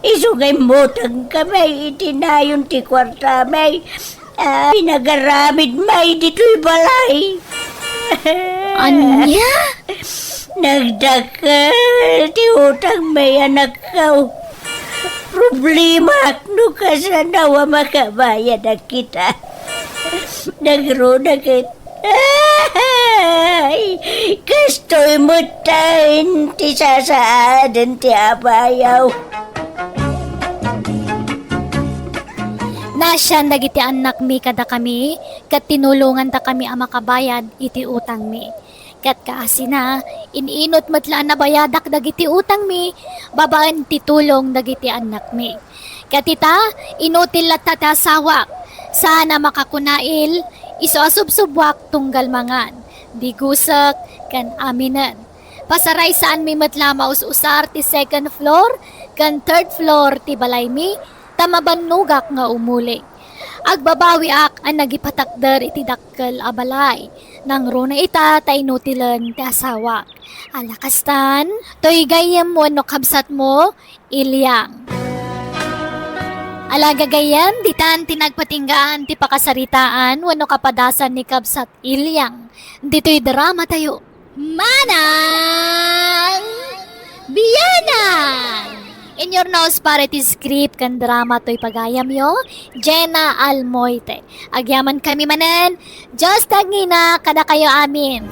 Isu nga immutangkami iti nayon ti kuartami. Ah, pinagaramidmi ditoy balay. Ania? Nagdakkel ti utangmi, anakko. Problemaak no kasano a makabayadak ita. Nagruna ket, ay, kastoy metten ti sasaaden ti abayaw. Naasian dagiti annakmi kadakami, ket tinulongandakami a makabayad iti utangmi. Ket kaasina, in-inut met la a nabayadak dagiti utangmi babaen ti tulong dagiti annakmi. Ket ita, inutil latta ti asawak, saan a makakunail, isu a subsubuak tunggal mangan, digusek, ken aminen. Pasaraysaanmi met la a maus-usar ti second floor ken third floor ti balaymi, ta mabannogak nga umuli. Agbabawiak a nagipatakder iti dakkel a balay. Nangruna ita ta inutilen ti asawak. Ala kastan, toy gayyem wenno kabsatmo, Ilyang. Ala gagayyem, ditan ti nagpatinggaan ti pakasaritaan wenno kapadasan ni Kabsat Ilyang. Ditoy drama tayo. Manang Bianang! In your nose para iti script ken drama toy pagayamyo, Jenna Almoite. Agyaman kami manen, Diyos ti agngina kadakayo amin.